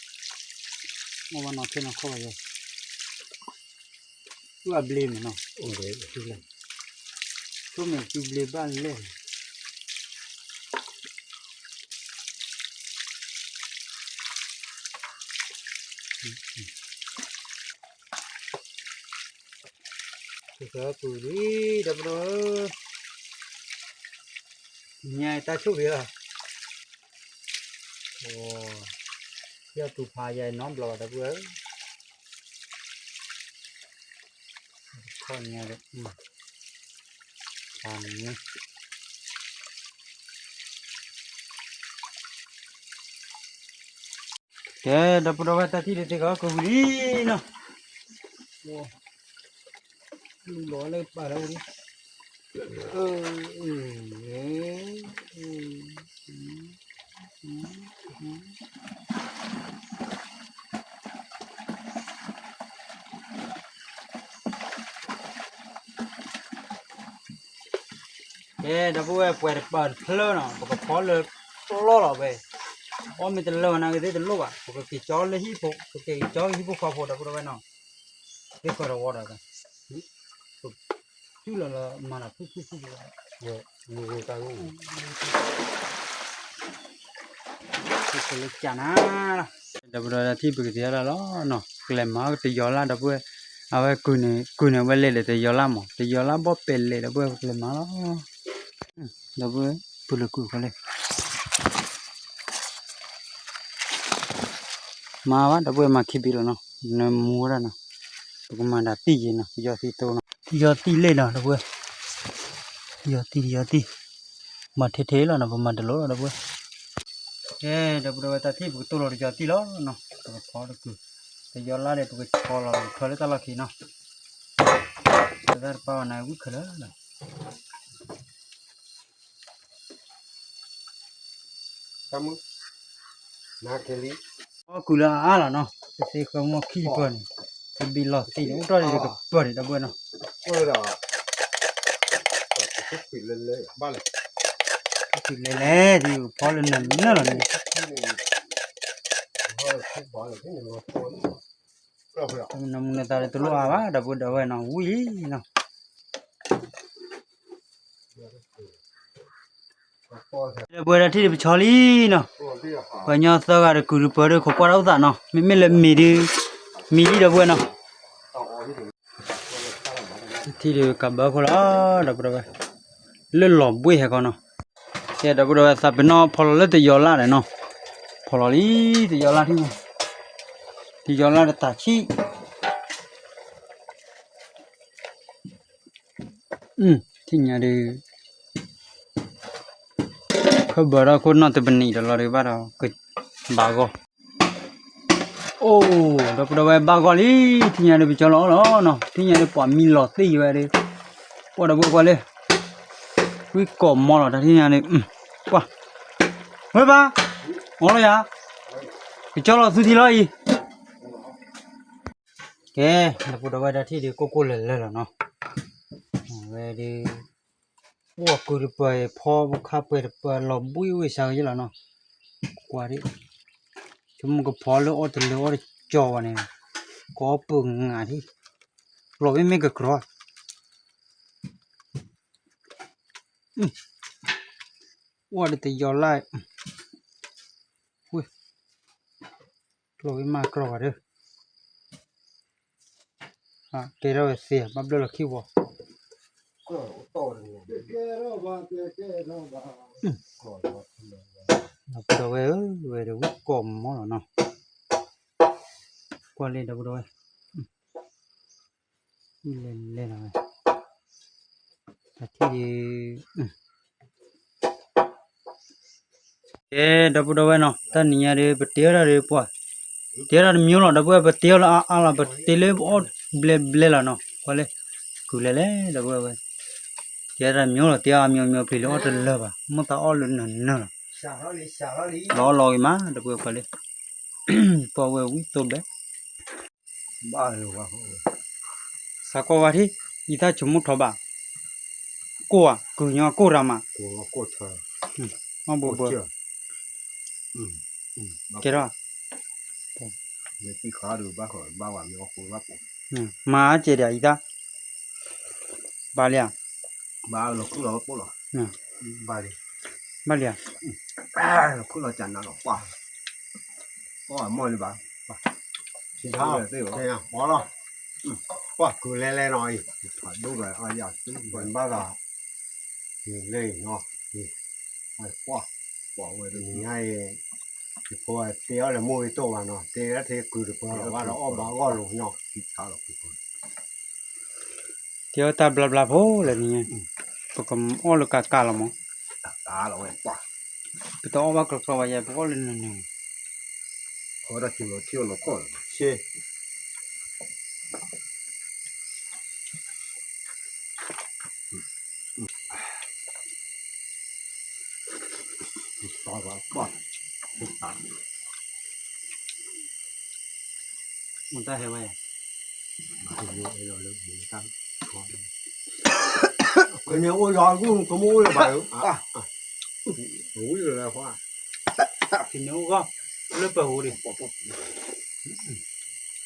မ့ၢ်နီၤ, သူၣ်မ့ၢ်သူၣ်ဘျ့ဘၣ်လဲၣ်. ကသးပူၤလံ, ဒီပုၢ်ဒီဝဲၢ်ဧၢ, ညါတၢ်ဆူၣ်က့ၤလီၤ, ယတူၢ်ဖးယဲနီတဘျီဘၣ် ဒီပုၢ်ဝဲၢ်ဧၢ, ခီညါဒီး, ဖးန့ၣ် ကဲ, ဒီပုၢ်ဒီဝဲၢ် တၢ်ထံၣ်ဒုးသ့ၣ်ဃီကဝံၤလံနီၤ, လူလီၤလၢပာ်လီၤဝဲ, ကဲ, ဒီပုၢ်ဝဲၢ် ပှဲၤတပၢၢ်တဖျၢၣ်နီၤ, ပကဖီလၢပျီလီၤဝဲ, အီၣ်မ့ၢ်တလၢာ်ဘၣ်နာ်က့သ့ၣ်တလိၣ်ဘၣ်, ပကက့ၤကၠီလၢဟံၣ်ဖိ, ပကက့ၤကၠီလၢဟံၣ်ဖိဃီဖိ ဒီပုၢ်ဒီဝဲၢ်နီၤ, သ့ၣ်ဃီတဝီဒီး, တုၤလီၤလၢမၤလီၤဖုၣ်ဖုၣ်ဖုၣ်ဖုၣ်, မ့ၢ်ဝဲတၢ်ဂိၢ်, ဖုၣ်ဖုၣ်လၢကနၤလီၤ, ဒီပုၢ်ဒီဝဲၢ်ထံၣ်ပကသ့ၣ်ညါလီၤနီၤ, ကလဲၤမၤတယီၤလၢ် ဒီပုၢ်ဝဲၢ်, အဝဲကုၢ်န့ၣ် ကုၢ်န့ၣ် အဝဲလဲၤဒီးတယီၤလၢ်မး, တယီၤလၢ်ဘီပဲာ်လဲၤ ဒီပုၢ်ဝဲၢ် ကလဲၤမၤလီၤ, ဒီပုၢ်ဝဲၢ် ပူၤလၢကုၢ်ခီလဲၣ် မၤဘၣ် ဒီပုၢ်ဝဲၢ် မၤခံဘ့ၣ်လီၤနီၤ, နမူဝဲဒၣ်နီၤ, ပကမၤဒၣ်တံၢ်ယံၤနီၤ, ယီၤသံသိနီၤ, ယီၤသံလ့ၣ်နီၤ ဒီပုၢ်ဝဲၢ်, ယီၤသံ ယီၤသံ, မၤထဲထဲလီၤနီၤ, ပမၤတလိၣ်လီၤ ဒီပုၢ်ဝဲၢ်, ကဲ ဒီပုၢ်ဒီဝဲၢ် တၢ်ထံၣ်ပကတိၢ်လီၤတယီၤသံလီၤနီၤ, ပကဖီတကုၢ်, တယီၤလၢ်ဒီး ပကဖီလီၤ ပကထၢလၢတၢ်လီၢ်ခံနီၤ, ပတၢ်တပာ်ဝဲနၤဝံၣ်ခဲလၢာ်လီၤ တၢ်မုၣ်, နၤက့ၤလံ, အီၣ်ကုၢ်လၢအအါလီၤနီၤ, ပသ့ဃၢမီၢ်ခံပၢၢ်န့ၣ်, ပဘံၣ်လီၤသံးန့ၣ် အိၣ်တ့ၢ်ဒံးတကပၢၢ်န့ၣ် ဒီပုၢ်ဝဲၢ်နီၤ, အိၣ်တ့ၢ်လဲၤလဲၣ် ဒ်ဖီလၢနၤနၢ်လီၤန့ၣ်, နမူနသးတလိၣ်အါဘၣ် ဒီပုၢ်ဒီဝဲၢ်နီၤ ဝံၣ်လံနီၤ ဒီပုၢ်ဝဲၢ် တၢ်ထံၣ်ဒုးပဆီလံနီၤ, ပှၤကညီသၢဂၤဒီးကုၢ်ဒုးပၢၤဒုး ခိးကွၢ်တၢ်အိၣ်သးနီၤ, မ့မ့ၢ်လၢမ့ၤဒုး, မ့ၤလံဒီပုၢ်ဝဲၢ်နီၤ, တၢ်ထံၣ်ဒုးကးဘၢခိၣ်လီၤ ဒီပုၢ်ဒီဝဲၢ်, လၢလီၤဘှ့ၣ်ဟဲခီနီၤ, ကဲဒီပုၢ်ဒီဝဲၢ် သးပ့ၤနီၣ်ဖီလီၤလၢတယီၤလၢ်ဒီးနီၤ, ဖီလီၤလံ တယီၤလၢ်ထံၣ်, တယီၤလၢ်တတၤဆံၣ် ထံၣ်ညါဒုး, ခၢၣ်ဘၢထီၣ်ခိၣ်နီၣ်တပနံးဒီးလီၤဒုးဘၣ်ဒီး, ကဘၣ်ဂီၢ်, အိၣ်, ဒီပုၢ်ဒီဝဲၢ်ဘၣ်ဂီၢ်လံ, ထံၣ်ညါဒုးပကၠီလီၤအီၣ်လီၤနီၤ, ထံၣ်ညါဒုးပှၤမံလီၤသ့ၣ်ယဝဲဒုး, ပှၤဒီပုၢ်ဝဲၢ်ကွၢ်လၢ, ဝံကိးမီလီၤ တၢ်ထံၣ်ညါဒုး, ပှၤ, ဝဲၢ်ဘၣ်, အီၣ်လီၤယၤ, ကၠီလီၤသူထံလီၤအံၤ ကဲ, ဒီပုၢ်ဒီဝဲၢ် တၢ်ထံၣ်ဒုးကိၢ်ကိၢ်လၢၤလၢၤလီၤနီၤ, အဝဲဒုး, အိၣ်အကုၢ်တပၢၤ ဖီဖိခါပှဲၤတပၢၤလီၤဘှံးဝ့ၢ်စှၤကယဲၢ်လီၤနီၤ, ကွၢ်ဒံး, ဆိကမိၣ်ကဖီလၢအီၣ်တလၢာ်အီၣ်တကၠီဘၣ်န့ၣ်, ကအီၣ်ပုၢ်ငၤထံၣ်, လီၤမ့မ့ၢ်ကကြီ အိၣ်ဒီးတယီၤလၢ်, ဝ့ၢ်, ကျီၢ်ဝံၤမးကျီၢ်ဘၣ်ဒီး, ကဲထီၣ်ဝဲသ့ ဘၣ်ဘျၢလီၤခံဝီၤ, ဒီပုၢ်ဒီဝဲၢ်ဧၢ, ဝဲဒၣ်ဝံၣ်ကိးမီၤလီၤနီၤ, ကွၢ်လံဒီပုၢ်ဒီဝဲၢ် လဲၤလဲၤလီၤဝဲ, တၢ်ထံၣ်ဒုး, ကဲ ဒီပုၢ်ဒီဝဲၢ်နီၤ တၢ်နံၤညါဒီး ပတ့အီၣ်တၢ်ဒီးပှၤ, တ့အီၣ်တၢ်တမံၤလီၤ ဒီပုၢ်ဝဲၢ် ပတ့အီၣ်လၢအါအါလီၤ ပတ့လၢပအီၣ်ဘျဲဘျဲလီၤနီၤ ကွၢ်လၢ, ကုၤလဲၤလဲၤ ဒီပုၢ်ဝဲၢ်, တ့အီၣ်တၢ်တမံၤလီၤ တ့အီၣ်အမံၤမံၤပျံၤလၢအီၣ်တလၢာ်ဘၣ် မိၢ်သးအီၣ်လၢနၢၤနၢၤလီၤ, လီၤလီၤဂ့ၤမး ဒီပုၢ်ဝဲၢ် ကွၢ်လၢ, ပှၤဝဲဝံၣ်သိဘဲ ဘၣ်လၢၤဝဲ, စးကီးဝဲထံၣ်, ယသးဆိကမိၣ်ထီၣ်ဘၣ်, ကိၢ်ဧါ ကုၤညီကိၢ်ရၤမး, ကိၢ်ထၢ, မ့ၢ်ဘိဘိ, ကဲထီၣ်, မၤအါကဲဒၣ်ယသး, ဘၣ်လံဧါ, ဘၣ်လံဧါ, လီၤခူၣ်လီၤကနၣ်လီၤ, ပှၢ်, ပှၢ်မီၢ်လံဘၣ်, ပှၢ်, ပှၢ်ကုၤလဲၤလဲၤနီၤအံၤ, ဒိၣ်ဘၣ်အါယၤ, ပှၢ်ဘၣ်သး, လဲၤအံၤနီၤ, ပှၢ်, ပှၢ်ဝဲတနံၤညါအံၤ, ယဖိတဲအီၣ်လဲၤမိၢ်ဂ့ၤတိၢ်ဘၣ်နီၤ တဲထဲကုၤတပှၢ်လီၤ ဘၣ်ဒီးအီၣ်ဘၣ်အဂီၢ်လိာ်ညီ, တဲအီၣ်တၢ်ဘျါဘျါဖိလဲၣ်န့ၣ်, ပကအီၣ်လၢကးကးလီၤမး, ပတအီၣ်ဘၣ်ကျီကျီဘၣ်ယဲ ပကအီၣ်လၢနၢၤနၢၤ, ဃီတၢ်စူၤလီၤထံအီၤလီၤခီၣ်လီၤ, မတၤဟဲဝဲ, ကန့ၣ်အိၣ်ယီၤဂုၢ် ကမိၣ်အိၣ်လၢၤဘၣ်, ဝံၤလၢၤလၢၤ, ကန့ၣ်အိၣ်ဂီၢ် လၢပှၤဧိၤ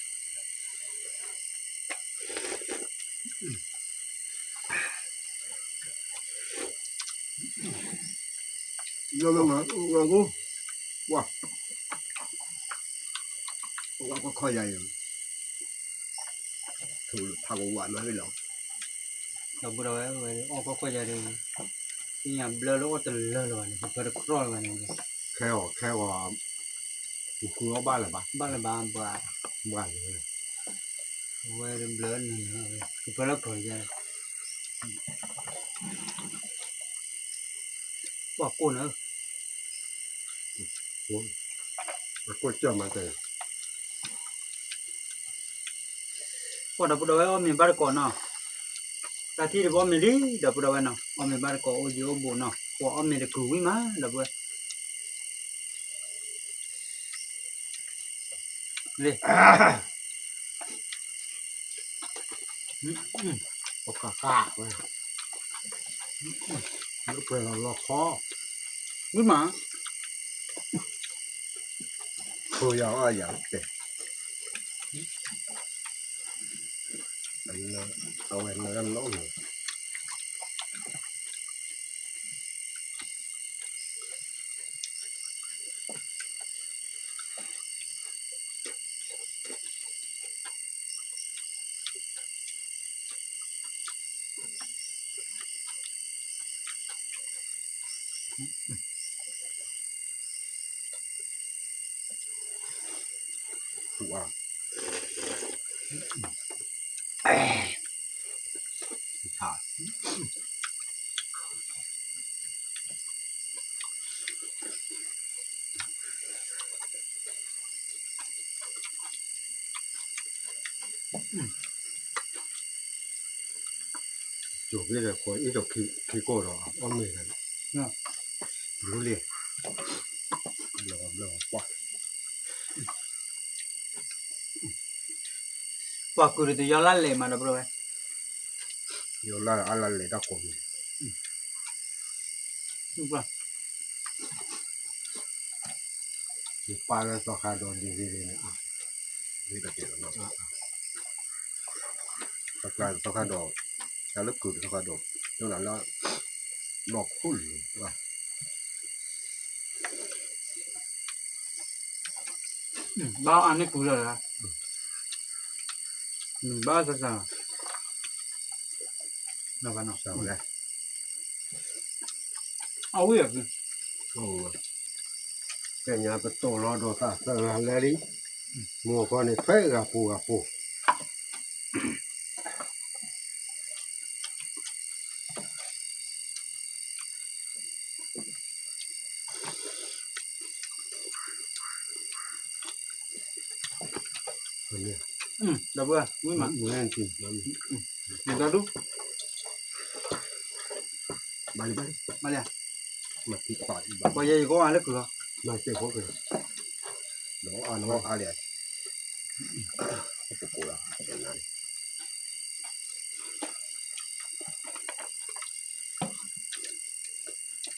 ဒံး လၢလၢမၤအိၣ်ဂီၢ်, ပှၢ်, အိၣ်ကီၢ်ခီၣ်ယၤအံၤ, ထူးထးကဝးမးဝဲလီၤ, ဒီပုၢ်ဒီဝဲၢ် အီၣ်ကီၢ်ခီၣ်ယၤဒီး, သ့ၣ်ညါဘျၢလၢအီၣ်တလၢလၢၤဘၣ်န့ၣ် ပတကြၢးလၢၤဘၣ်န့ၣ်, ခဲအီၤခဲအီၤ, ပဃုအီၣ်ဘၣ်လၢၤဘၣ်, ဘၣ်လၢၤဘၣ်, ဘၣ်လၢၤ, အဝဲဘျၢနၢၤနၢၤ, ကပၢလၢကီၢ်ယၤ, ပှၢ်ကိၢ်နၢၤ, ကိၢ်စၢၢ်မးတဲ ပှၢ်ဒီပုၢ်ဒီဝဲၢ်အီၣ်မ့ၤဘၣ်တကိးနီၤ, တၢ်ထံၣ်တဘီမ့ၤလံ ဒီပုၢ်ဒီဝဲၢ်နီၤ အီၣ်မ့ၤဘၣ်တကိးအိၣ်ယံၤအိၣ်ဘူးနီၤ ပှၤအီၣ်မ့ၤတကုၤဝံၤမး ဒီပုၢ်ဝဲၢ် လံ ပကဃၣ်ဝဲ လၢပှဲၤလီၤလီၤခီ ဝံၤမး ဖိယၤအီၣ်ယၤတဲ အဝဲနၢၤတၢ်မနုၤအိၣ်န့ၣ် ကၠိၤဘ့ၣ်ဒီး ခိၣ်အံၤဒီးခံကိၢ်ဒီးအီၣ်မ့ၤဒီး လူလံ ဘျီဘျီပှၢ် ပှၤကုၤဒီးတယီလၢလဲၤမးဒီး ဘျီဝဲ ယီလၢအလၢလဲၤတၢ်ကိးမံၤ ယပၢ်လၢသီခါဒီးဒ်န့ၣ် သီခါဒီး တၢ်လၢကုၤသီခါဒီး ဒိၣ်လၢ်လၢ် ဘီခိၣ်လၢာ်, ဘၣ်အါန့ၢ်ကူလၢာ်လၢ, ဘၣ်ဆၣ်ဆၣ်, နဘၣ်နီၤ, အဝံၣ်အ, ကဲညါပတိၢ်လီၤဒီးသးသၢဂၤလၢလံ, မိၢ်ဃီန့ၣ် ထွဲဂၤပူၤဂၤပူၤ ဒီပုၢ်ဝဲၢ် ဝံၣ်မး, မတၤဒူၣ်, ဘၣ်လံ, ဘၣ်လံ, ပှၤယဲယကအိၣ်အါလၢကုၢ်လီၤ, ဒီးအါလီၤအါလံ, ပကိးလီၤ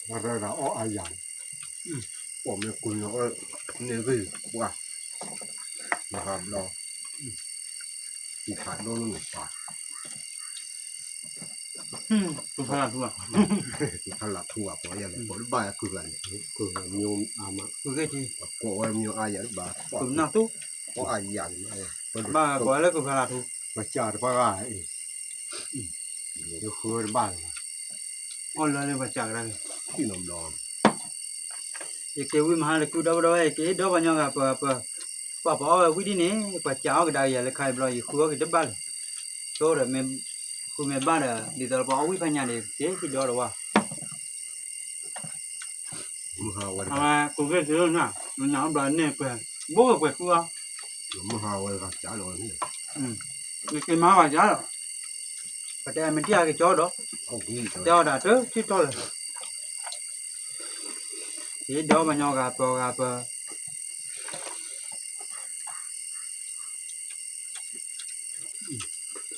ပှၤတဂၤအီၣ်အါယၤ, ပိာ်မ့ၢ်ကွံာ်နီၤအီၣ်န့ၢ်ဂ့ၢ်ပှၢ်, မဟါဘျီ, ဖးဒိၣ်န့ၣ်ပှၤ, ဖးလးထူ, ဖးလးထူဘၣ်ပှၤယၤန့ၣ် ပှၤတဘၣ်ယၤကုၢ်ဂၤန့ၣ်, ကုၢ်ဂၤမ့ၢ်အါမး, ကိးဝဲမ့ၢ်အါယၤတဘၣ်, အီၣ်အါယၤန့ၣ်, ဘၣ်ကိးဝဲလၢကုၢ်ဖးလးထူ, ပှၤစၢ်တပှၢ်ဂၤအံၤ ယဃုဝဲတဘၣ်လၢၤဘၣ်, အီၣ်လၢလၢပှၤစၢ်ကဒါက့ၤ, ယက့ၤဝံၣ်မဟါတကုၢ်ဒီပုၢ်ဒီဝဲၢ် ယက့ၤဒီပှၤညီဂၤပၢၤပၢၤ, ပှၤပှၤအီၣ်ဝဲဝံၣ်ဒ်န့ၣ် ပှၤစၢ်အီၣ်ကဒါက့ၤယၤလၢခါအံၤဘျီ ယဃုအီၣ်က့ၤတဘၣ်လၢၤ, ဆိဒီးမ့ၢ်ဃုမ့ၢ်ဘၣ်ဒီး ဒ်သိးပှၤအီၣ်ဝံၣ်ဖးညါန့ၣ် က့ၤက့ၤဒီတဝါ အဝဲကိးက့ၤသုနၤ, နၤဘျီန့ၣ်ကွဲး, ဘိကကွဲးဃုအီၤ, မဟါဝဲဂၤစၢ်လီၤ, နက့ၤမၤဂၤစၢ်လီၤ, ပတဲမ့ၢ်တၢ်အကကၠီဒီး, တဲအီၤဒၣ်တထံၣ်တီလၢၤ, က့ၤဒီပှၤညီဂၤပၢၤဂၤပၢၤ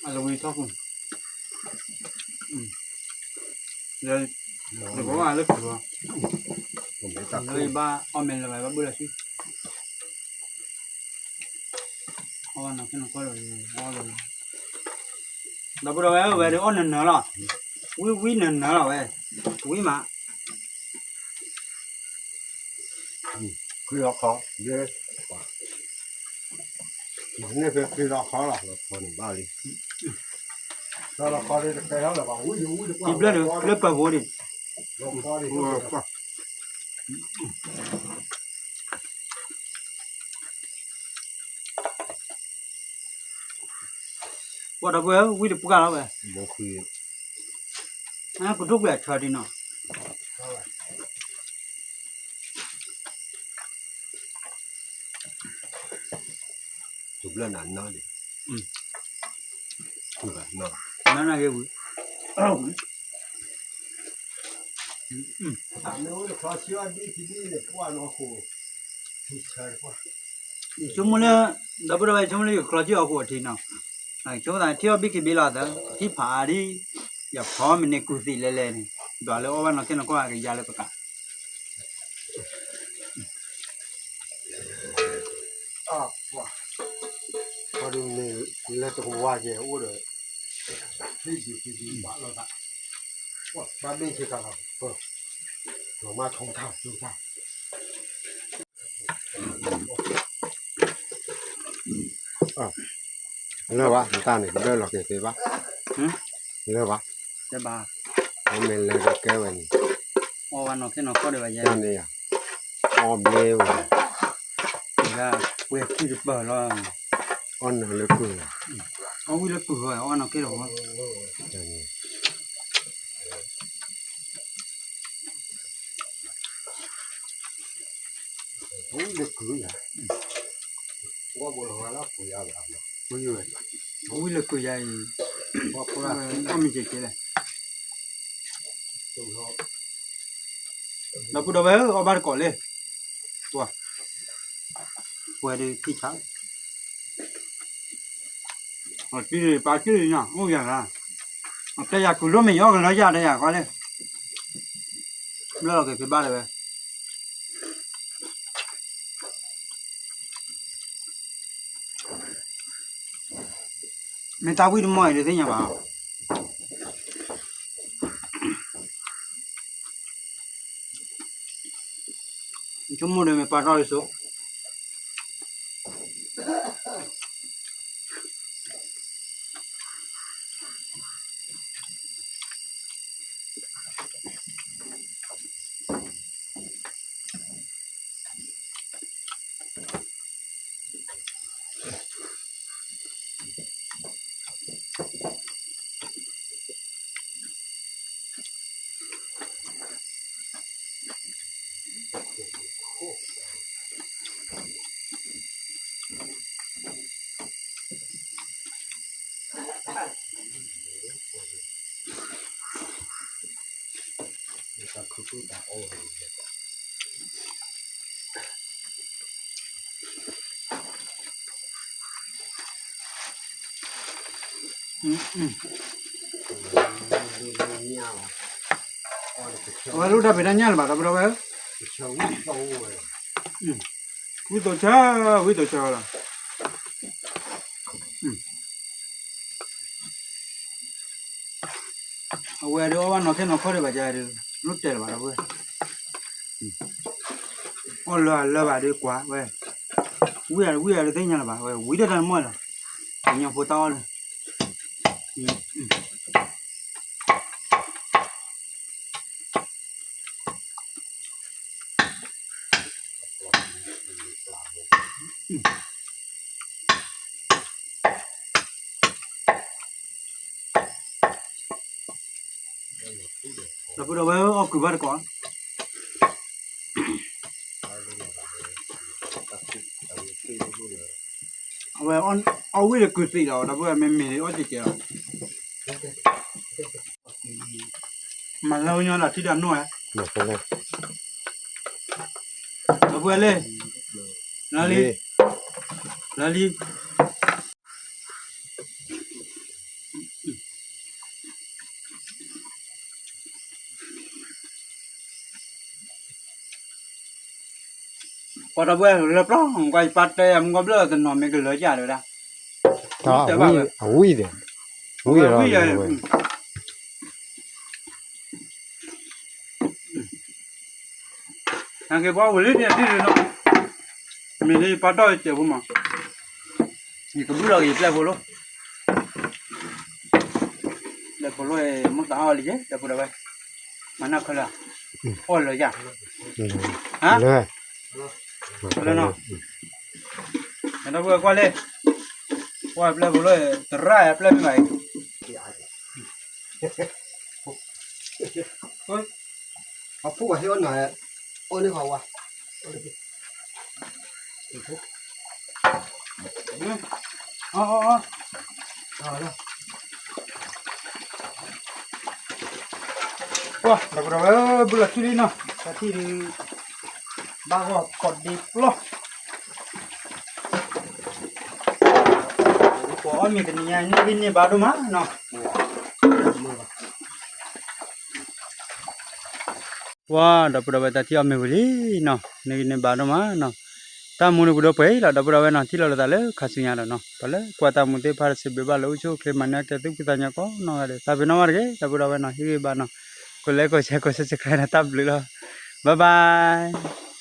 အလဝံထီၣ်ကူၣ်, လၢ, လၢကီးလၢကီး, လၢဘၣ်အီၣ်မ့ၢ်လၢၤဘၣ်ဘၣ်ဘုလၢၤဆူ, အီၣ်ဘၣ်နီၢ်ခဲနီၢ်ကီၢ်လၢၤ, ဒီပုၢ်ဒီဝဲၢ်ဝဲဒၣ်အီၣ်နၢၤနၢၤလီၤ, ဝံၣ်ဝံၣ်နၢၤနၢၤလီၤဝဲ, ဝံၣ်မး ချံလီၤခီ, န့ၣ်ဖဲချံလီၤခီလီၤ, လီၤခီန့ၣ်ဘၣ်လံ, လီၤခီန့ၣ်တကဲထီၣ်လၢၤဘၣ်, ဝံၣ်ဒံးဝံၣ်တပှၢ်, လၢပၢၤဖိန့ၣ်, လီၤခီန့ၣ်, ပှၤဒီပုၢ်ဝဲၢ် ဝံၣ်တပှၢ်လီၤဝဲ, ပဒိၣ်ကွဲးအဆၢဒံးနီၤ, ဘျၢနၤနီၤဒံး, နီၤနၤဂ့ၤဝံၤ, ဆိကမိၣ်လၢ, ဒီပုၢ်ဒီဝဲၢ် ဆိကမိၣ်လၢယချီဆံၣ်အီၤဃိးထံနီၤ, ဆိကမိၣ်သးထံၣ်အီၣ်ဘံၣ်က့ၤဘ့လီၤသၢ, ထံၣ်ဖးအါဒံး, ယဖီမ့ၢ်န့ၢ်ကူၢ်သံးလဲၤလဲၤန့ၣ်, ဒီးလၢအီၣ်ဘၣ်နီၢ်ခဲနီၢ်ကီၢ်ကယါလၢပကး ပှၤဒုးမ့ၢ်လၢတကဝါယဲၢ်အိၣ်ဒီး, ဟံၣ်ဒုးဟံၣ်ဒုးဘၣ်လီၤသး, ပှၤဘၣ်ဘ့ၣ်ဆ့ကၤလီၤ, ပှၤမၤထီထီထီထီ, လၢဘၣ် တၢ်န့ၣ် ကဒၢလီၤက့ၤသ့ဘၣ်, လၢဘၣ်, အီၣ်မ့ၢ်လဲၤကဲဝဲန့ၣ်, အီၣ်ဘၣ်နီၢ်ခဲနီၢ်ကီၢ်ဒံးဘၣ်ယဲ, အီၣ်ဘျ့ဝဲ, ပှဲၤခံတပၢၢ်လီၤ, အီၣ်နၢၤလၢကုၢ်, အီၣ်ဝံၣ်လၢကုၢ်ဝဲ အီၣ်နီၢ်ခဲနီၢ်ကီၢ် ဝံၣ်လၢကုၢ်ယါ, ဝံၣ်လၢကုၢ်ယါအံၤ, အီၣ်မ့ၢ်ကဲကဲလဲၣ်, ဒီပုၢ်ဒီဝဲၢ်ဧၢ အီၣ်ဘၣ်တကိးလံ, ပှၤ, ပှၤဒုးထံၣ်ဆါ အတံၤပာ်တံၤညါ အိၣ်ယၤဂၤ, အတဲယၤကုၤလိၣ်မ့ၢ်ယအီၣ်ကလီယၤတဲယၤဃီလဲၣ်, ဘျၢလီၤက့ၤဖဲဘၣ်တဲဝဲ, မ့ၢ်တၢ်ဝံၣ်တမီၢ်အံၤတသ့ၣ်ညါဘၣ်, ဆိကမိၣ်ဒီးမ့ၢ်ပာ်ထီၣ်လံစိ အဝဲဒၣ်တၢ်ဖံးတၢ်ညၣ်လၢၤဘၣ် ဒီပုၢ်ဒီဝဲၢ်ဧၢ, ဝံသိးဆၢ ဝံသိးဆၢလီၤ, အဝဲဒၣ်အီၣ်ဘၣ်နီၢ်ခဲနီၢ်ခီဒံးဘၣ်ကဒီး, လိၣ်တဲာ်လၢၤဘၣ် ဒီပုၢ်ဝဲၢ်, အီၣ်လၢအလၢဘၣ်ဒီးကွၢ်ဝဲ, ဝံအီၤဝံအီၤတသ့ၣ်ညါလၢၤဘၣ် ဝဲဝံတၢ်တၢ်မီၢ်လီၤ, ကညီဖိတၢ်အီၣ်လၢ ဒီပုၢ်ဒီဝဲၢ်အီၣ်ကုၢ်ဘၣ်တကိး, အဝဲအီၣ်ဝံၣ်ဒီးကုၢ်သံးလီၤ ဒီပုၢ်ဝဲၢ် မ့မ့ၢ်အီၣ်ကဲကဲလီၤ, မၤလၢညီလီၤထံဒီးနိၣ်ဝဲ, ဒီပုၢ်ဝဲၢ်လၢ, လီၤလံ, လီၤလံ ပှၤဒီပုၢ်ဝဲၢ်လၢပျီ ကွၢ်ယပၢ်တဲယၤမူကီၢ်ဘျၢၣ်တနီၤမ့ၢ်ကလၢယၤတဲဝဲဒၣ်, အဝံၣ်ဒီး, ဝံၣ်ဒီး, နာ်က့ပှၤဝံၤလံဒ်ဒ်နီၤ, မ့ၢ်လၢယပၢ်တီၢ်ယစဲးဖိမး, ယကဘုၣ်လီၤက့ၤယပျဲၢ်ဖိလိၣ် ပျဲၢ်ဖိလိၣ် မ့ၢ်သးအီၣ်လံကဲ ဒီပုၢ်ဒီဝဲၢ်, မၤနၢ်ခဲလၢာ်, အီၣ်လၢယၤ, ဟါ, လၢ, လၢနီၤ, ဒီပုၢ်ဝဲၢ်ကွၢ်လံ, ကွၢ်ပျဲၢ်ဖိလိၣ် သရၣ်ပျဲၢ်မ့ၢ်ဘၣ်အံၤ အဖိဝဲဟ့ၣ်အီၣ်နၤ, အီၣ်န့ၢ်ဃီဝါ, အီၣ်, အီၣ်, အီၣ်, ပှၤ ဒီပုၢ်ဒီဝဲၢ် ဘုလီၤထံလံနီၤ, တၢ်ထံၣ်ဒုး, ဘၣ်ဂီၢ်ကိးဒ့ပျီ, ပှၤအီၣ်မ့ၤတနံၤညါ န့ၢ်ဂံၢ်န့ၢ်ဘါဒိၣ်မးနီၤ ပှၤ ဒီပုၢ်ဒီဝဲၢ် တၢ်ထံၣ်အီၣ်မ့ၤဝံၤလံနီၤ, န့ၢ်ဂံၢ်န့ၢ်ဘါဒိၣ်မးနီၤ, တၢ်မူန့ၣ်ပဒိၣ်ပှဲၤအံၤလီၤ ဒီပုၢ်ဒီဝဲၢ်နီၤ, ထံၣ်လိာ်လိာ်သးလၢခါဆူညါလီၤနီၤ, ပှၤလၢကွၢ်တၢ်မူသ့ၣ်တဖၣ်တစံးဘျုးဘၣ်လၢအိၣ်ဆူၣ်အိၣ်ချ့ မၤနၢၤကဲသုဖုသးညီကိးနီၢ်ဂၤဒဲး, သးပ့ၤနီၣ်မးတက့ၢ် ဒီပုၢ်ဒီဝဲၢ်နီၤ, ဟ့ၣ်ဂံၢ်ဘါနီၤ, ကိးလဲကိးဆဲးကိး subscribe နီၤ, တၢ်ဘျုးလီၤ, bye bye.